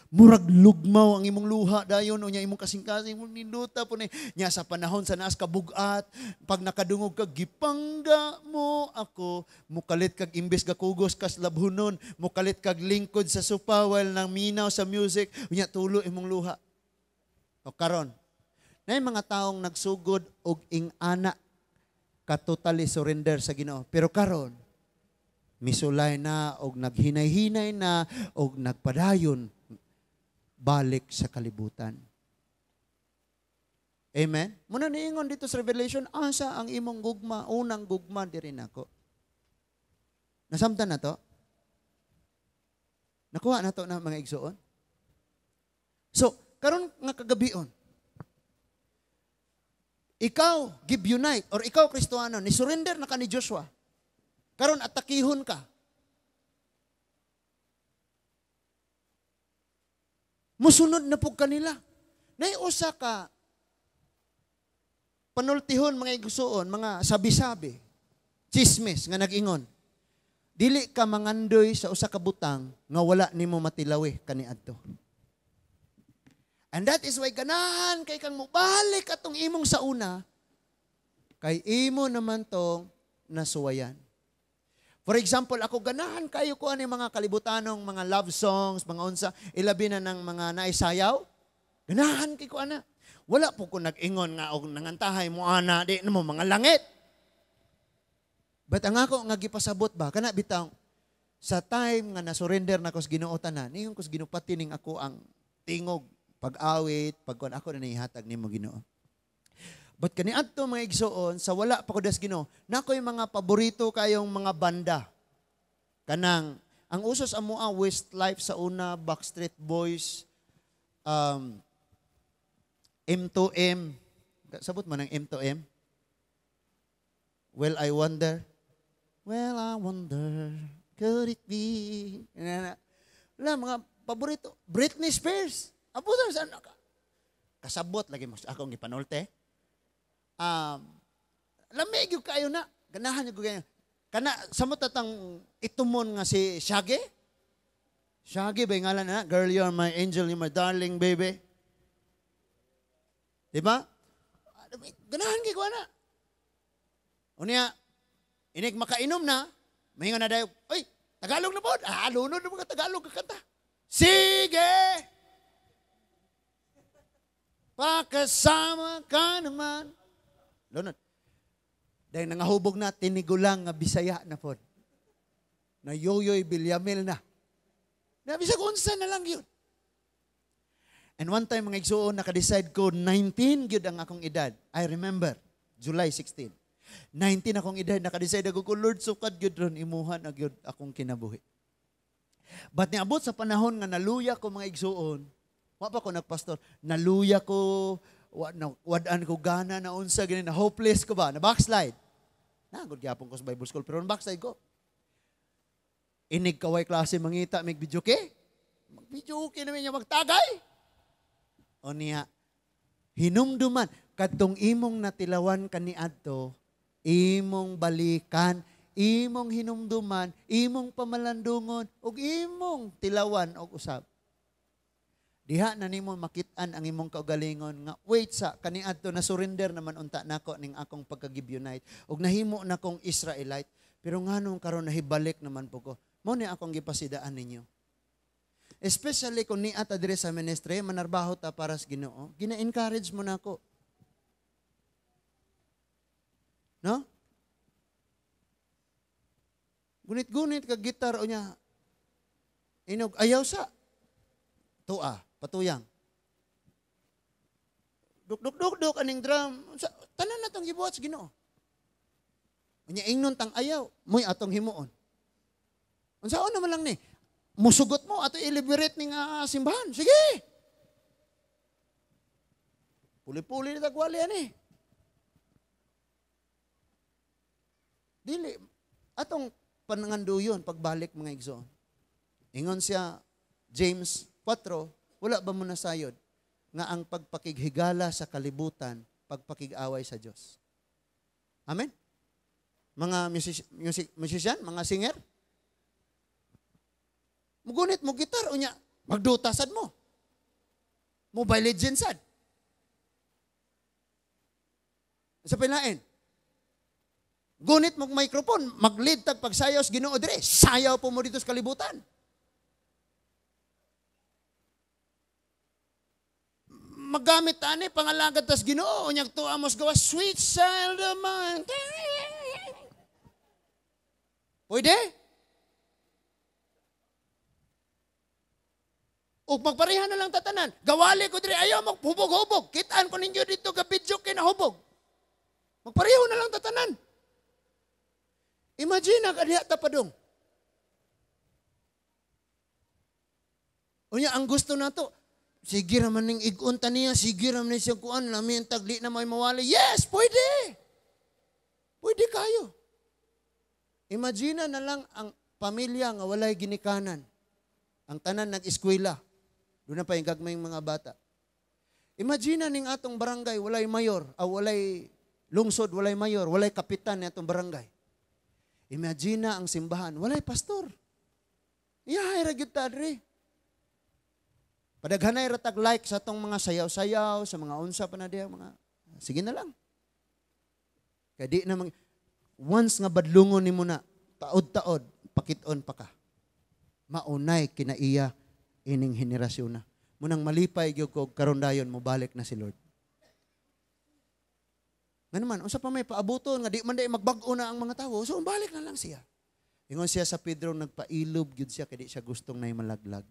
Murag lugmaw ang imong luha dayon unya imong kasing-kasing mong ninduta po ni nya sa panahon sa naas kabugat pag nakadungog ka gipangga mo ako, mukalit kag imbes gakugos kas labhunon, mukalit kag lingkod sa sopa while nang minaw sa music, unya tulo imong luha. O karon nay mga taong nagsugod og ing-ana ka totally surrender sa Ginoo, pero karon misulay na og naghinay-hinay na og nagpadayon balik sa kalibutan. Amen? Muna niingon dito sa Revelation, asa ang imong gugma, unang gugma diri nako. Nasamtan na to? Nakuha na to na mga igsuon? So, karon nga kagabion, ikaw, Gibeonite, or ikaw, Kristohano, ni-surrender na ka ni Joshua. Karon atakihon ka. Musunod na po kanila. Naiusa ka panultihon mga igsuon, mga sabi-sabi, chismis nga nag-ingon. Dili ka mangandoy sa usa ka butang nga wala nimo matilawi kaniadto. And that is why ganahan kay kang mobalik atong imong sauna, kay imo naman tong nasuwayan. For example, ako ganahan kayo ko ani mga kalibutanong mga love songs, mga unsa, ilabi na ng mga naisayaw. Ganahan kay ko ana. Wala po ko nag-ingon nga og nangantahay mo ana, di na mo mga langit. But ang ako nga gipasabot ba, kana bitaw sa time nga na-surrender na ko sa Ginoo tanan, ingon ko sa Ginoo pati ning ako ang tingog, pag-awit, pagkuan ako na nihatag nimo Ginoo. But kaniadto, mga igsoon, sa wala pa ko das Ginoo, nakoy mga paborito kayong mga banda. Kanang ang usos amo ang Westlife sa una, Backstreet Boys, M2M. Sabot mo ng M2M? Well, I wonder. Well, I wonder, could it be? Wala, mga paborito. Britney Spears. Abo sa kasabot lagi mo akong gipanulte. Lamig yung kayo na. Ganahan yung kayo. Kana, samot atang itumon nga si Shaggy? Shaggy ba yung ngalan na? Girl, you're my angel, you're my darling baby. Diba? Ganahan kay ko na. Unya, inig makainom na, mahinga na dayo, "Oy, Tagalog na po. Ah, lunod na mga Tagalog kakanta. Sige! Pakasama ka naman." Lunod. Dahil nangahubog na, tinigulang nga Bisaya na po. Na Yoyoy Villaamil na. Na bisag unsa na lang yun. And one time, mga igsuon, naka-decide ko, 19 gyud ang akong edad. I remember, July 16. 19 akong edad, naka-decide ako ko, "Lord, sukad gyud ron, imuha na gyud akong kinabuhi." But niabot sa panahon nga naluya ko, mga igsuon, wa pa ko nagpastor, naluya ko, wa, na, wad-an ko gana na unsa gani, na hopeless ko ba, na backslide. Nagod gyapon ko sa Bible school, pero na backslide ko. Inig kaway klase mangita mig videoke. Mag-videoke naman niya magtagay. O niya, hinumduman, kadtong imong natilawan kaniadto, imong balikan, imong hinumduman, imong pamalandungon, ug imong tilawan og usab. Diha na nimo makit-an ang imong kaugalingon nga wait sa kaniadto na surrender naman unta nako ning akong pagka-Gibeonite ug nahimo na kong Israelite, pero nganong karon nahibalik naman po ko? Mo ni akong gipasidaan ninyo. Especially kung niya ta diri sa ministry, manarbaho ta para sa Ginoo, gina-encourage mo nako. No? Gunit-gunit ka gitar o niya. Inog, ayaw sa. Tua, patuyang. Duk, duk, duk, duk, aning drum. Sa, tanan na tong gibuhat sa Ginoo. Unya ingnon tang ayaw, mo'y atong himuon. Unsaon naman lang ni? Musugot mo ato i-liberate ning simbahan. Sige. Puli-puli ni tagwali ani. Dili atong pananganduyon pagbalik, mga igsoon. Ingon siya James 4, wala ba mo nasayod nga ang pagpakighigala sa kalibutan, pagpakig-away sa Dios? Amen? Mga musician, mga singer, mugunit mo gitar, unya, magduta sad mo. Mobile Legends sad. Sa pilain. Gunit mo microphone, mag-lead tag pagsayaw sa Ginoo dire, sayaw po mo dito sa kalibutan. Magamit ani pangalagad tas Ginoo, unya tuwa mo sa gawas, "Sweet child of mine." Pwede? Ug magpareha na lang tatanan. Gawali ko dire, ayaw maghubog-hubog. Kitaan ko ninyo dito ga video kay nahubog. Magpareho na lang tatanan. Imagine ang kadiha ta padung. Unya ang gusto nato, sige ra man ning igon ta niya, sige ra man ning siyang kuan, lami ang tagli na may mawali. Yes, pwede. Pwede kayo. Imagine na lang ang pamilya nga walay ginikanan. Ang tanan nag-eskwela. Doon na pa yung gagmayng mga bata. Imagine ning atong barangay, walay mayor, o walay lungsod, walay mayor, walay kapitan ni atong barangay. Imagine ang simbahan, walay pastor. Iyahay ra gyud ta diri. Padaghanay ra tag like sa atong mga sayaw-sayaw, sa mga unsa pa na diha, mga sige na lang. Kay di na mang, once nga badlungon nimo na, taod-taod, pakit-on pa ka. Maunay kinaiya ining henerasyon na. Munang malipay gyud ko karon dayon mobalik na si Lord. Nga naman, unsa pa may paabuton nga di man day magbag-o na ang mga tawo, so balik na lang siya. Ingon siya sa Pedro, nagpailob gyud siya kay di siya gustong nay malaglag.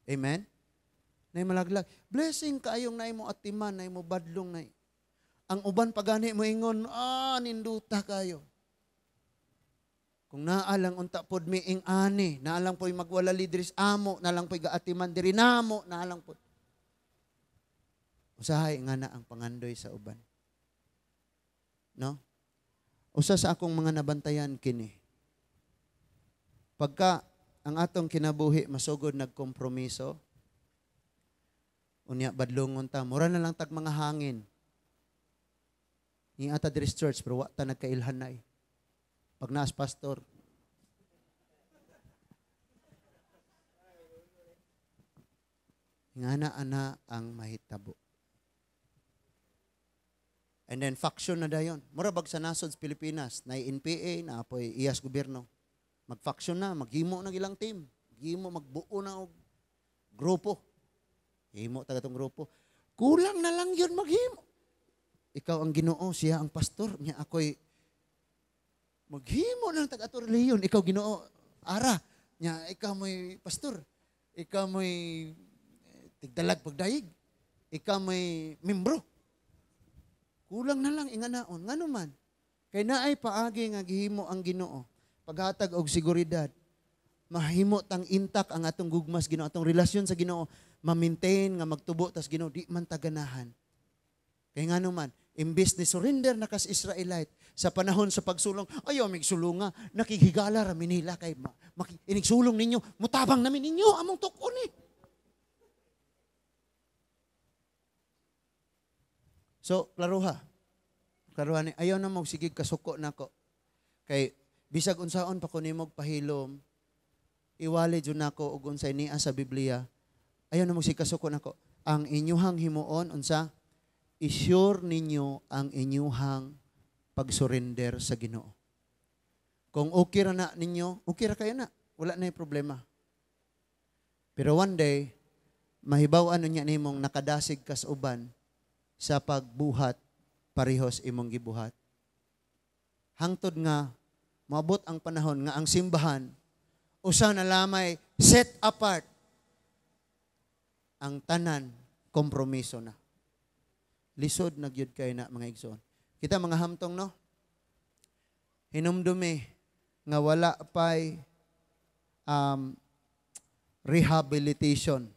Amen? Nay malaglag. Blessing kaayong nay mo atiman, nay mo badlong, nay Ang uban pagani mo ingon, "Ah, ninduta kayo." Kung naa lang unta pod mi ing ani, naa lang po'y magwalali diri sa amo, naa lang po'y gaatiman diri namo, naa lang pod. Usahay nga na ang pangandoy sa uban. No? Usa sa akong mga nabantayan kini. Pagka ang atong kinabuhi masugod nagkompromiso, unya badlongon ta, mura na lang tag mga hangin. Ni ata diri sa church pero wa ta nagkailhanay. Pag naas pastor, nga na ana ang mahitabo. And then faction na dayon. Mura bag sa nasod sa Pilipinas, na NPA, na apoy iyas gobyerno. Mag-faction na, maghimo na ilang team. Maghimo, magbuo na og grupo. Himo taga tong grupo. Kulang na lang yun maghimo. Ikaw ang Ginoo, siya ang pastor. Nya ako'y maghimo na lang taga ato relihiyon. Ikaw Ginoo, ara. Nya ikaw mo'y pastor. Ikaw mo'y tigdalag pagdayig. Ikaw mo'y membro. Kulang na lang inganaon. Ngano man? Kay naay paagi nga gihimo ang Ginoo. Paghatag og seguridad. Mahimo tang intact ang atong gugmas Ginoo, atong relasyon sa Ginoo, ma-maintain nga magtubo tas Ginoo di man taganahan. Kay ngano man, imbes ni surrender na kas Israelite sa panahon sa pagsulong, ayaw mig sulunga, nakighigala ra minila kay inigsulong ninyo, mutabang namin ninyo among tuk-on ni. So, klaruha. Klaruha ni ayaw na mo sige kasuko nako. Kay bisag unsaon pa ko nimog pahilom, iwali jud nako og unsay niya sa Biblia. Ayaw na mo sige kasuko nako. Ang inyuhang himuon unsa? I-sure ninyo ang inyuhang pag-surrender sa Ginoo. Kung okay ra na ninyo, okay ra kayo na. Wala na yung problema. Pero one day, mahibaw-an niya nimong nakadasig kas uban sa pagbuhat parehos imong gibuhat. Hangtod nga moabot ang panahon nga ang simbahan usa na lamay set apart, ang tanan kompromiso na. Lisod na gyud kay na mga igsoon. Kita mga hamtong, no? Hinumdumi nga wala pay rehabilitation.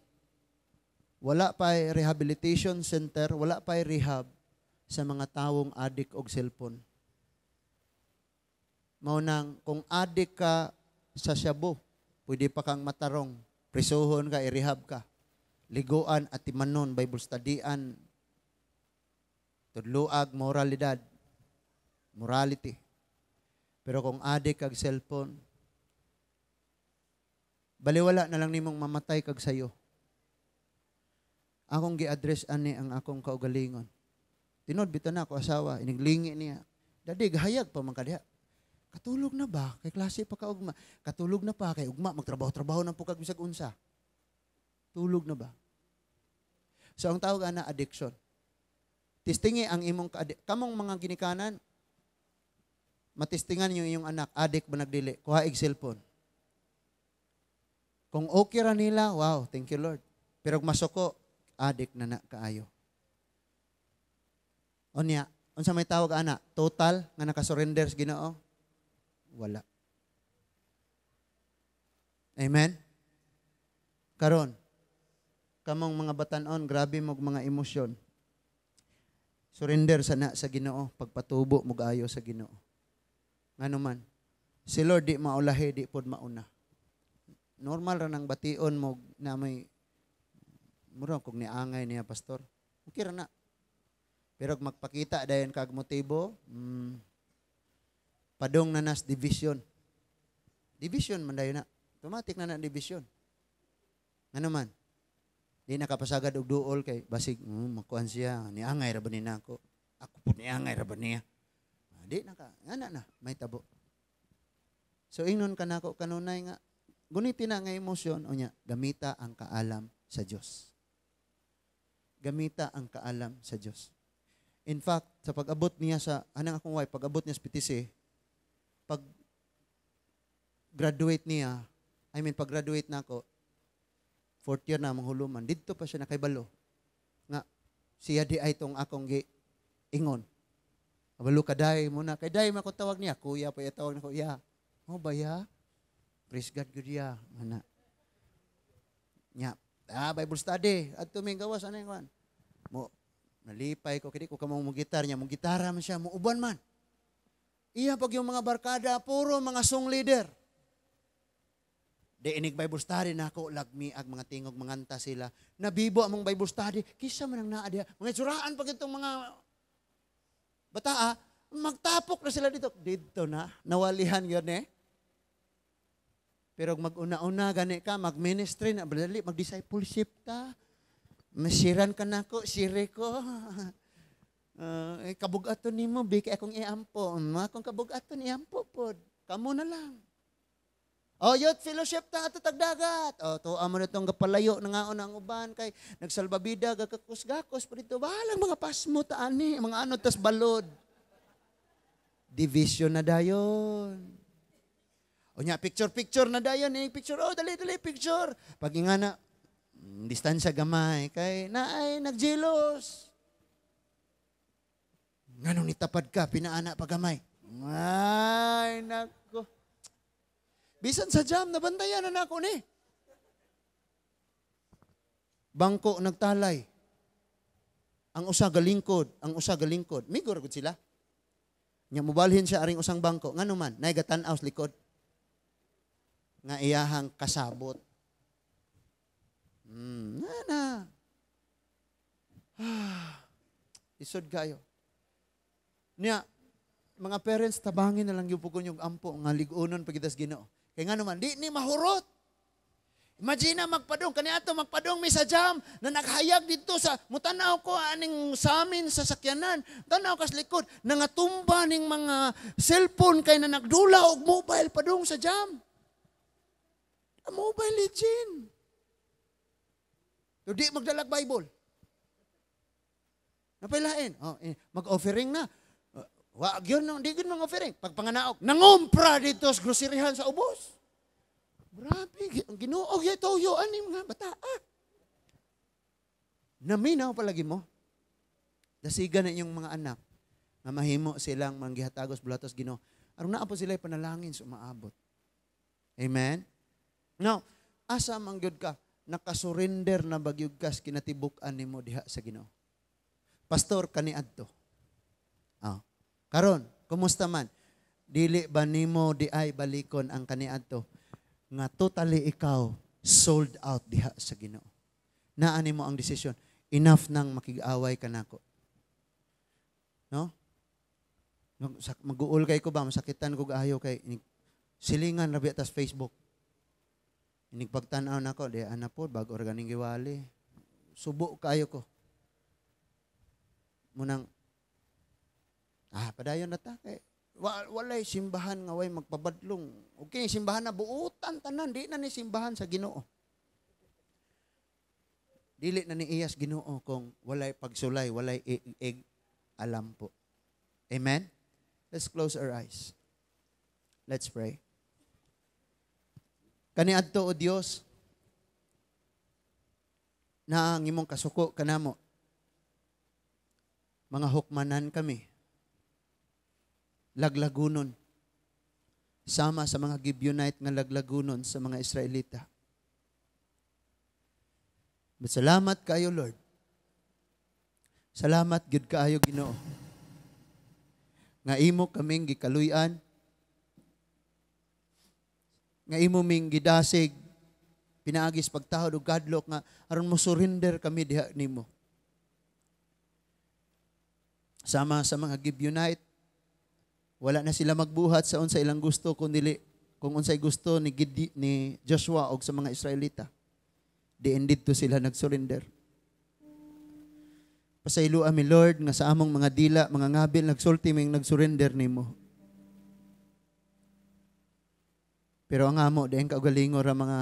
Wala pay rehabilitation center, wala pay rehab sa mga tawong adik og cellphone. Mao nang kung adik ka sa shabu, pwede pa kang matarong, prisuhon ka, i-rehab ka. Liguan at timanon, Bible studyan, tudluag, moralidad, morality. Pero kung adik kag cellphone, baliwala na lang nimong mamatay kag sayo. Akong gi-address ani ang akong kaugalingon. Tinod bitaw na ako asawa, iniglingi niya. Dadi gahayag pa man ka diha. Katulog na ba? Kay klase pa ka ugma. Katulog na pa kay ugma magtrabaho-trabaho na po kag bisag unsa. Tulog na ba? So ang tawag ana addiction. Testingi ang imong kamong mga ginikanan, matistingan yung iyong anak, adik ba nagdili, kuha ig cellphone. Kung okay ra nila, wow, thank you Lord. Pero kung masuko, adik na na kaayo. Unya, unsa may tawag ana? Total nga nakasurrender sa Ginoo? Wala. Amen? Karon, kamong mga batan-on, grabe mog mga emosyon. Surrender sa na sa Ginoo, pagpatubo mo ayo sa Ginoo. Ngano man, si Lord di maulahi, di pod mauna. Normal ra nang bation mo na may mura kung niangay niya pastor. Okay ra na. Pero kung magpakita dayon kag motibo, padong na nas division. Division man dayon na. Automatic na na division. Ngano man? Di nakapasagad og duol kay basig makuan siya, niangay ra ba ni nako? Ako po niangay ra ba niya? Di naka, ngana na, may tabo. So ingnon ka nako kanunay nga gunitin na nga emosyon unya, gamita ang kaalam sa Dios. Gamita ang kaalam sa Dios. In fact, sa pag-abot niya sa anang akong wife, pag-abot niya sa PTC, pag graduate niya, I mean pag graduate nako, fourth year na manghuluman, didto pa siya nakaibalo. Nga siya di ay tong akong gi Ingon. Kabalo ka day mo na. Kay day man ko tawag niya. Kuya pa tawag na ko. Ya. Oh ba ya? Praise God gud ya. Ana. Nya. Ah, Bible study. Adto mi gawas ano yung mo nalipay ko kini ko kamo mo gitar niya, mo gitara man siya, mo uban man. Iya pag yung mga barkada puro mga song leader. Di inig Bible study na ako, lagmi ag mga tingog manganta sila. Nabibo among Bible study, kisa man ang naa diha. Mga suraan pag itong mga bataa, magtapok na sila dito. Dito na, nawalihan yun eh. Pero mag-una-una gani ka, mag-ministry na, dali, mag-discipleship ta. Masiran ka na ko, sire ko. Eh, kabugaton nimo, bi kay akong iampo. Akong kabugaton iampo pod. Kamo na lang. Oh, youth fellowship ta ato tagdagat. Oh, tuwa mo na itong gapalayo na ngaon ang uban kay nagsalbabida gakakos-gakos pa dito. Bahalang mga pasmo ta ani, mga ano tas balod. Division na dayon. O nya picture picture na dayon eh, picture. Oh, dali dali picture. Pag nga na distansya gamay kay naay nagjelos. Nganong nitapad ka pinaana pa gamay. Ay nako. Bisan sa jam nabantayan na nako ni. Bangko nagtalay. Ang usa galingkod, ang usa galingkod. Migor gud sila. Nya mobalhin siya aring usang bangko. Ngano man, naay gatan-aw sa likod. Nga iyahang kasabot. Na na. Ah, isod kayo. Niya, mga parents, tabangin na lang yung pugon yung ampo nga lig-unon pagitas Ginoo. Kaya nga naman, di ni mahurot. Imagine na magpadong, kaniadto magpadong mi sa jam na naghayag dito sa, mutanaw ko aning sa amin sa sakyanan, tanaw kas likod, nangatumba ning mga cellphone kay na nagdula og mobile padong sa jam. A Mobile Legend. So, di magdalag Bible. Napailain. Oh, eh, mag-offering na. Wa gyud no, di gyud mga offering. Pagpanganaok, nangumpra dito sa groceryhan sa ubos. Grabe, ang Ginoo gyud toyo ani mga bata. Ah. Naminaw palagi mo. Dasigan na inyong mga anak nga mahimo silang manggihatagos bulatos Ginoo. Aron naa po sila panalangin sa umaabot. Amen. Now, asa man gyud ka nakasurrender na bagyug kas kinatibuk-an nimo diha sa Ginoo. Pastor kaniadto. Ah. Karon, kumusta man? Dili ba nimo di ay balikon ang kaniadto nga totally ikaw sold out diha sa Ginoo. Naa nimo ang desisyon. Enough nang makig-away ka nako. No? Mag-uul kay ko ba masakitan ko ayo kay silingan ra biya tas Facebook. Inig pagtan-aw nako di ana po bago ra ganing giwali. Subo kayo ko. Munang padayon na ta kay walay simbahan nga way magpabadlong. Okay, simbahan na buutan tanan, di na ni simbahan sa Ginoo. Dili na ni iyas Ginoo kung walay pagsulay, walay ig alam po. Amen? Let's close our eyes. Let's pray. Kaniadto o Dios na ang imong kasuko kanamo. Mga hukmanan kami. Laglagunon. Sama sa mga Gibeonite nga laglagunon sa mga Israelita. But salamat kayo, Lord. Salamat gyud kaayo Ginoo. Nga imo kaming gikaluy-an, nga imo ming gidasig pinaagis pagtahod og kadlok nga aron mo surrender kami diha nimo. Sama sa mga Gibeonite, wala na sila magbuhat sa unsa ilang gusto kun dili kung unsay gusto ni ni Joshua og sa mga Israelita. Diin didto sila nagsurrender. Pasayloa mi Lord nga sa among mga dila, mga ngabil nagsulti ming nagsurrender nimo. Pero ang amo diin kaugalingon ra mga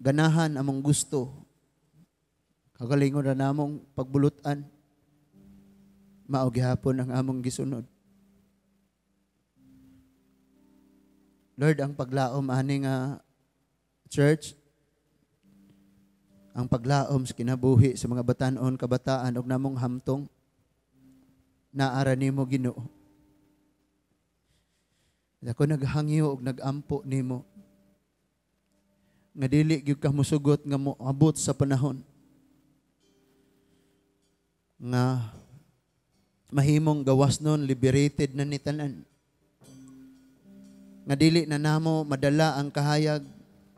ganahan among gusto. Kaugalingon ra namong pagbulutan. Mao gihapon ang among gisunod. Lord, ang paglaom ani nga church, ang paglaom sa kinabuhi sa mga batan-on, kabataan og namong hamtong. Naa ra nimo, Ginoo. Ako naghangyo og nagampo nimo nga dili gyud ka musugot nga moabot sa panahon nga mahimong gawas nun, liberated na ni tanan, nga dili na namo madala ang kahayag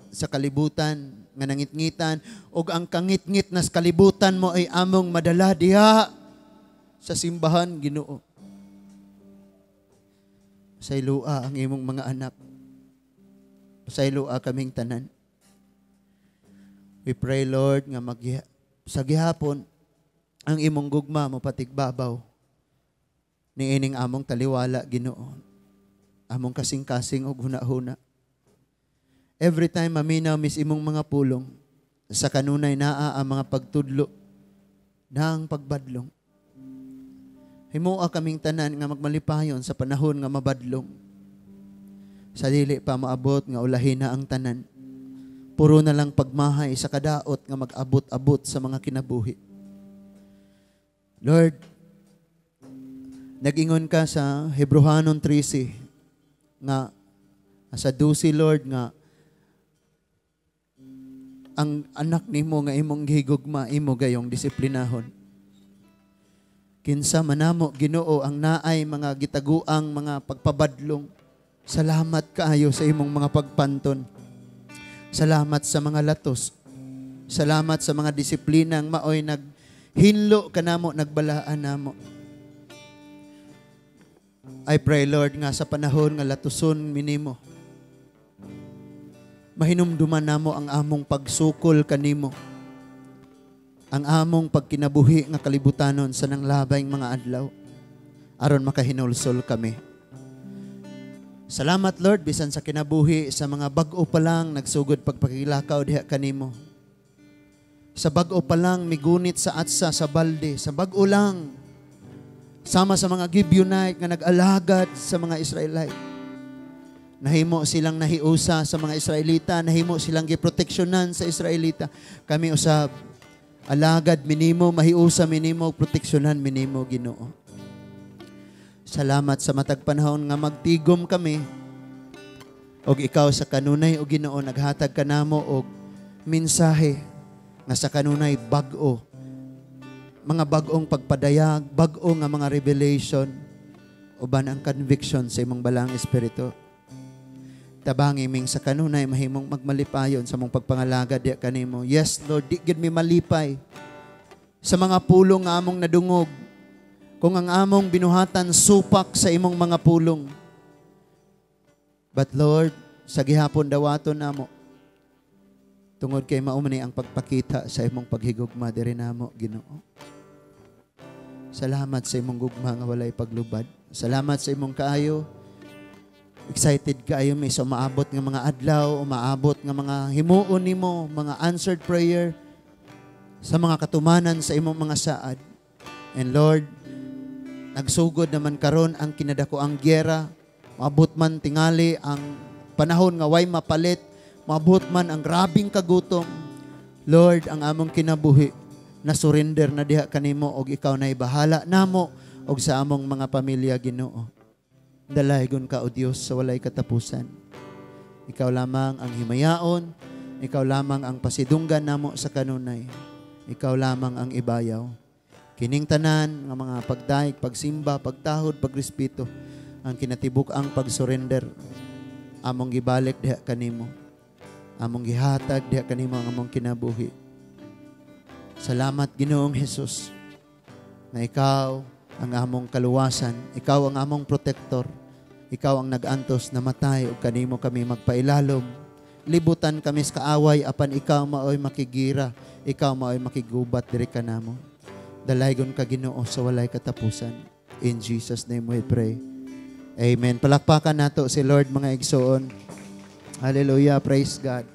sa kalibutan nga nangitngitan og ang kangitngit na sa kalibutan mo ay among madala diha sa simbahan, Ginoo. Pasayloa ang imong mga anak. Pasayloa kaming tanan. We pray, Lord, nga sa gihapon ang imong gugma mo patigbabaw ni ining among taliwala, Ginoo. Among kasing-kasing og huna-huna. Every time maminaw mis imong mga pulong, sa kanunay naa ang mga pagtudlo ng pagbadlong. Himoa kaming tanan nga magmalipayon sa panahon nga mabadlong. Sa dili pa maabot nga ulahin na ang tanan. Puro na lang pagmahay sa kadaot nga mag-abot-abot sa mga kinabuhi. Lord, nag-ingon ka sa Hebrohanon 13 nga sa 12, Lord, nga ang anak nimo nga imong gihigugma, imo gayong disiplinahon. Kinsa manamo, Ginoo, ang naay mga gitaguang mga pagpabadlong. Salamat kaayo sa imong mga pagpanton. Salamat sa mga latos. Salamat sa mga disiplinang maoy naghinlo kanamo, nagbalaan namo. I pray, Lord, nga sa panahon nga latuson minimo, mahinumduman namo ang among pagsukol kanimo, ang among pagkinabuhi nga kalibutanon sa nanglabay mga adlaw, aron makahinulsol kami. Salamat, Lord, bisan sa kinabuhi sa mga bag-o pa lang nagsugod pagpakilakaw diha kanimo. Sa bag-o pa lang migunit sa atsa sa balde, sa bag-o lang sama sa mga Gibeonite nga nag-alagad sa mga Israelite. Nahimo silang nahiusa sa mga Israelita, nahimo silang giproteksyonan sa Israelita. Kami usab, alagad minimo, mahiusa minimo, proteksyonan minimo, Ginoo. Salamat sa matag panahon nga magtigom kami og ikaw sa kanunay o Ginoo naghatag kanamo og mensahe nga sa kanunay bag-o, mga bag-ong pagpadayag, bag-o nga mga revelation uban ang conviction sa imong Balaang Espiritu. Tabangi ming sa kanunay mahimong magmalipayon sa mong pagpangalagad diya kanimo. Yes, Lord, di gid mi malipay sa mga pulong nga among nadungog kung ang among binuhatan supak sa imong mga pulong. But Lord, sa gihapon dawaton namo tungod kay mao man ni ang pagpakita sa imong paghigugma diri namo, Ginoo. Salamat sa imong gugma nga walay paglubad. Salamat sa imong kaayo. Excited kaayo mi sa umaabot nga mga adlaw, umaabot nga mga himuon nimo, mga answered prayer sa mga katumanan sa imong mga saad. And Lord, nagsugod naman karon ang kinadako ang gyera, maabot man tingali ang panahon nga way mapalit, maabot man ang grabing kagutom. Lord, ang among kinabuhi na surrender na diha kanimo og ikaw nay bahala namo og sa among mga pamilya, Ginoo. Dalaygon ka, O Dios, sa walay katapusan. Ikaw lamang ang himayaon, ikaw lamang ang pasidunggan namo sa kanunay. Ikaw lamang ang ibayaw. Kining tanan nga mga pagdayeg, pagsimba, pagtahod, pagrespeto, ang kinatibuk ang pagsurrender among gibalik diha kanimo. Among gihatag diha kanimo ang among kinabuhi. Salamat, Ginoong Hesus, na ikaw ang among kaluwasan, ikaw ang among protector, ikaw ang nag-antos na matay ug kanimo kami magpailalom. Libutan kami sa kaaway apan ikaw maoy makigira, ikaw maoy makigubat diri kanamo. Dalaygon ka, Ginoo, sa walay katapusan. In Jesus' name we pray. Amen. Palakpakan nato si Lord, mga igsoon. Hallelujah. Praise God.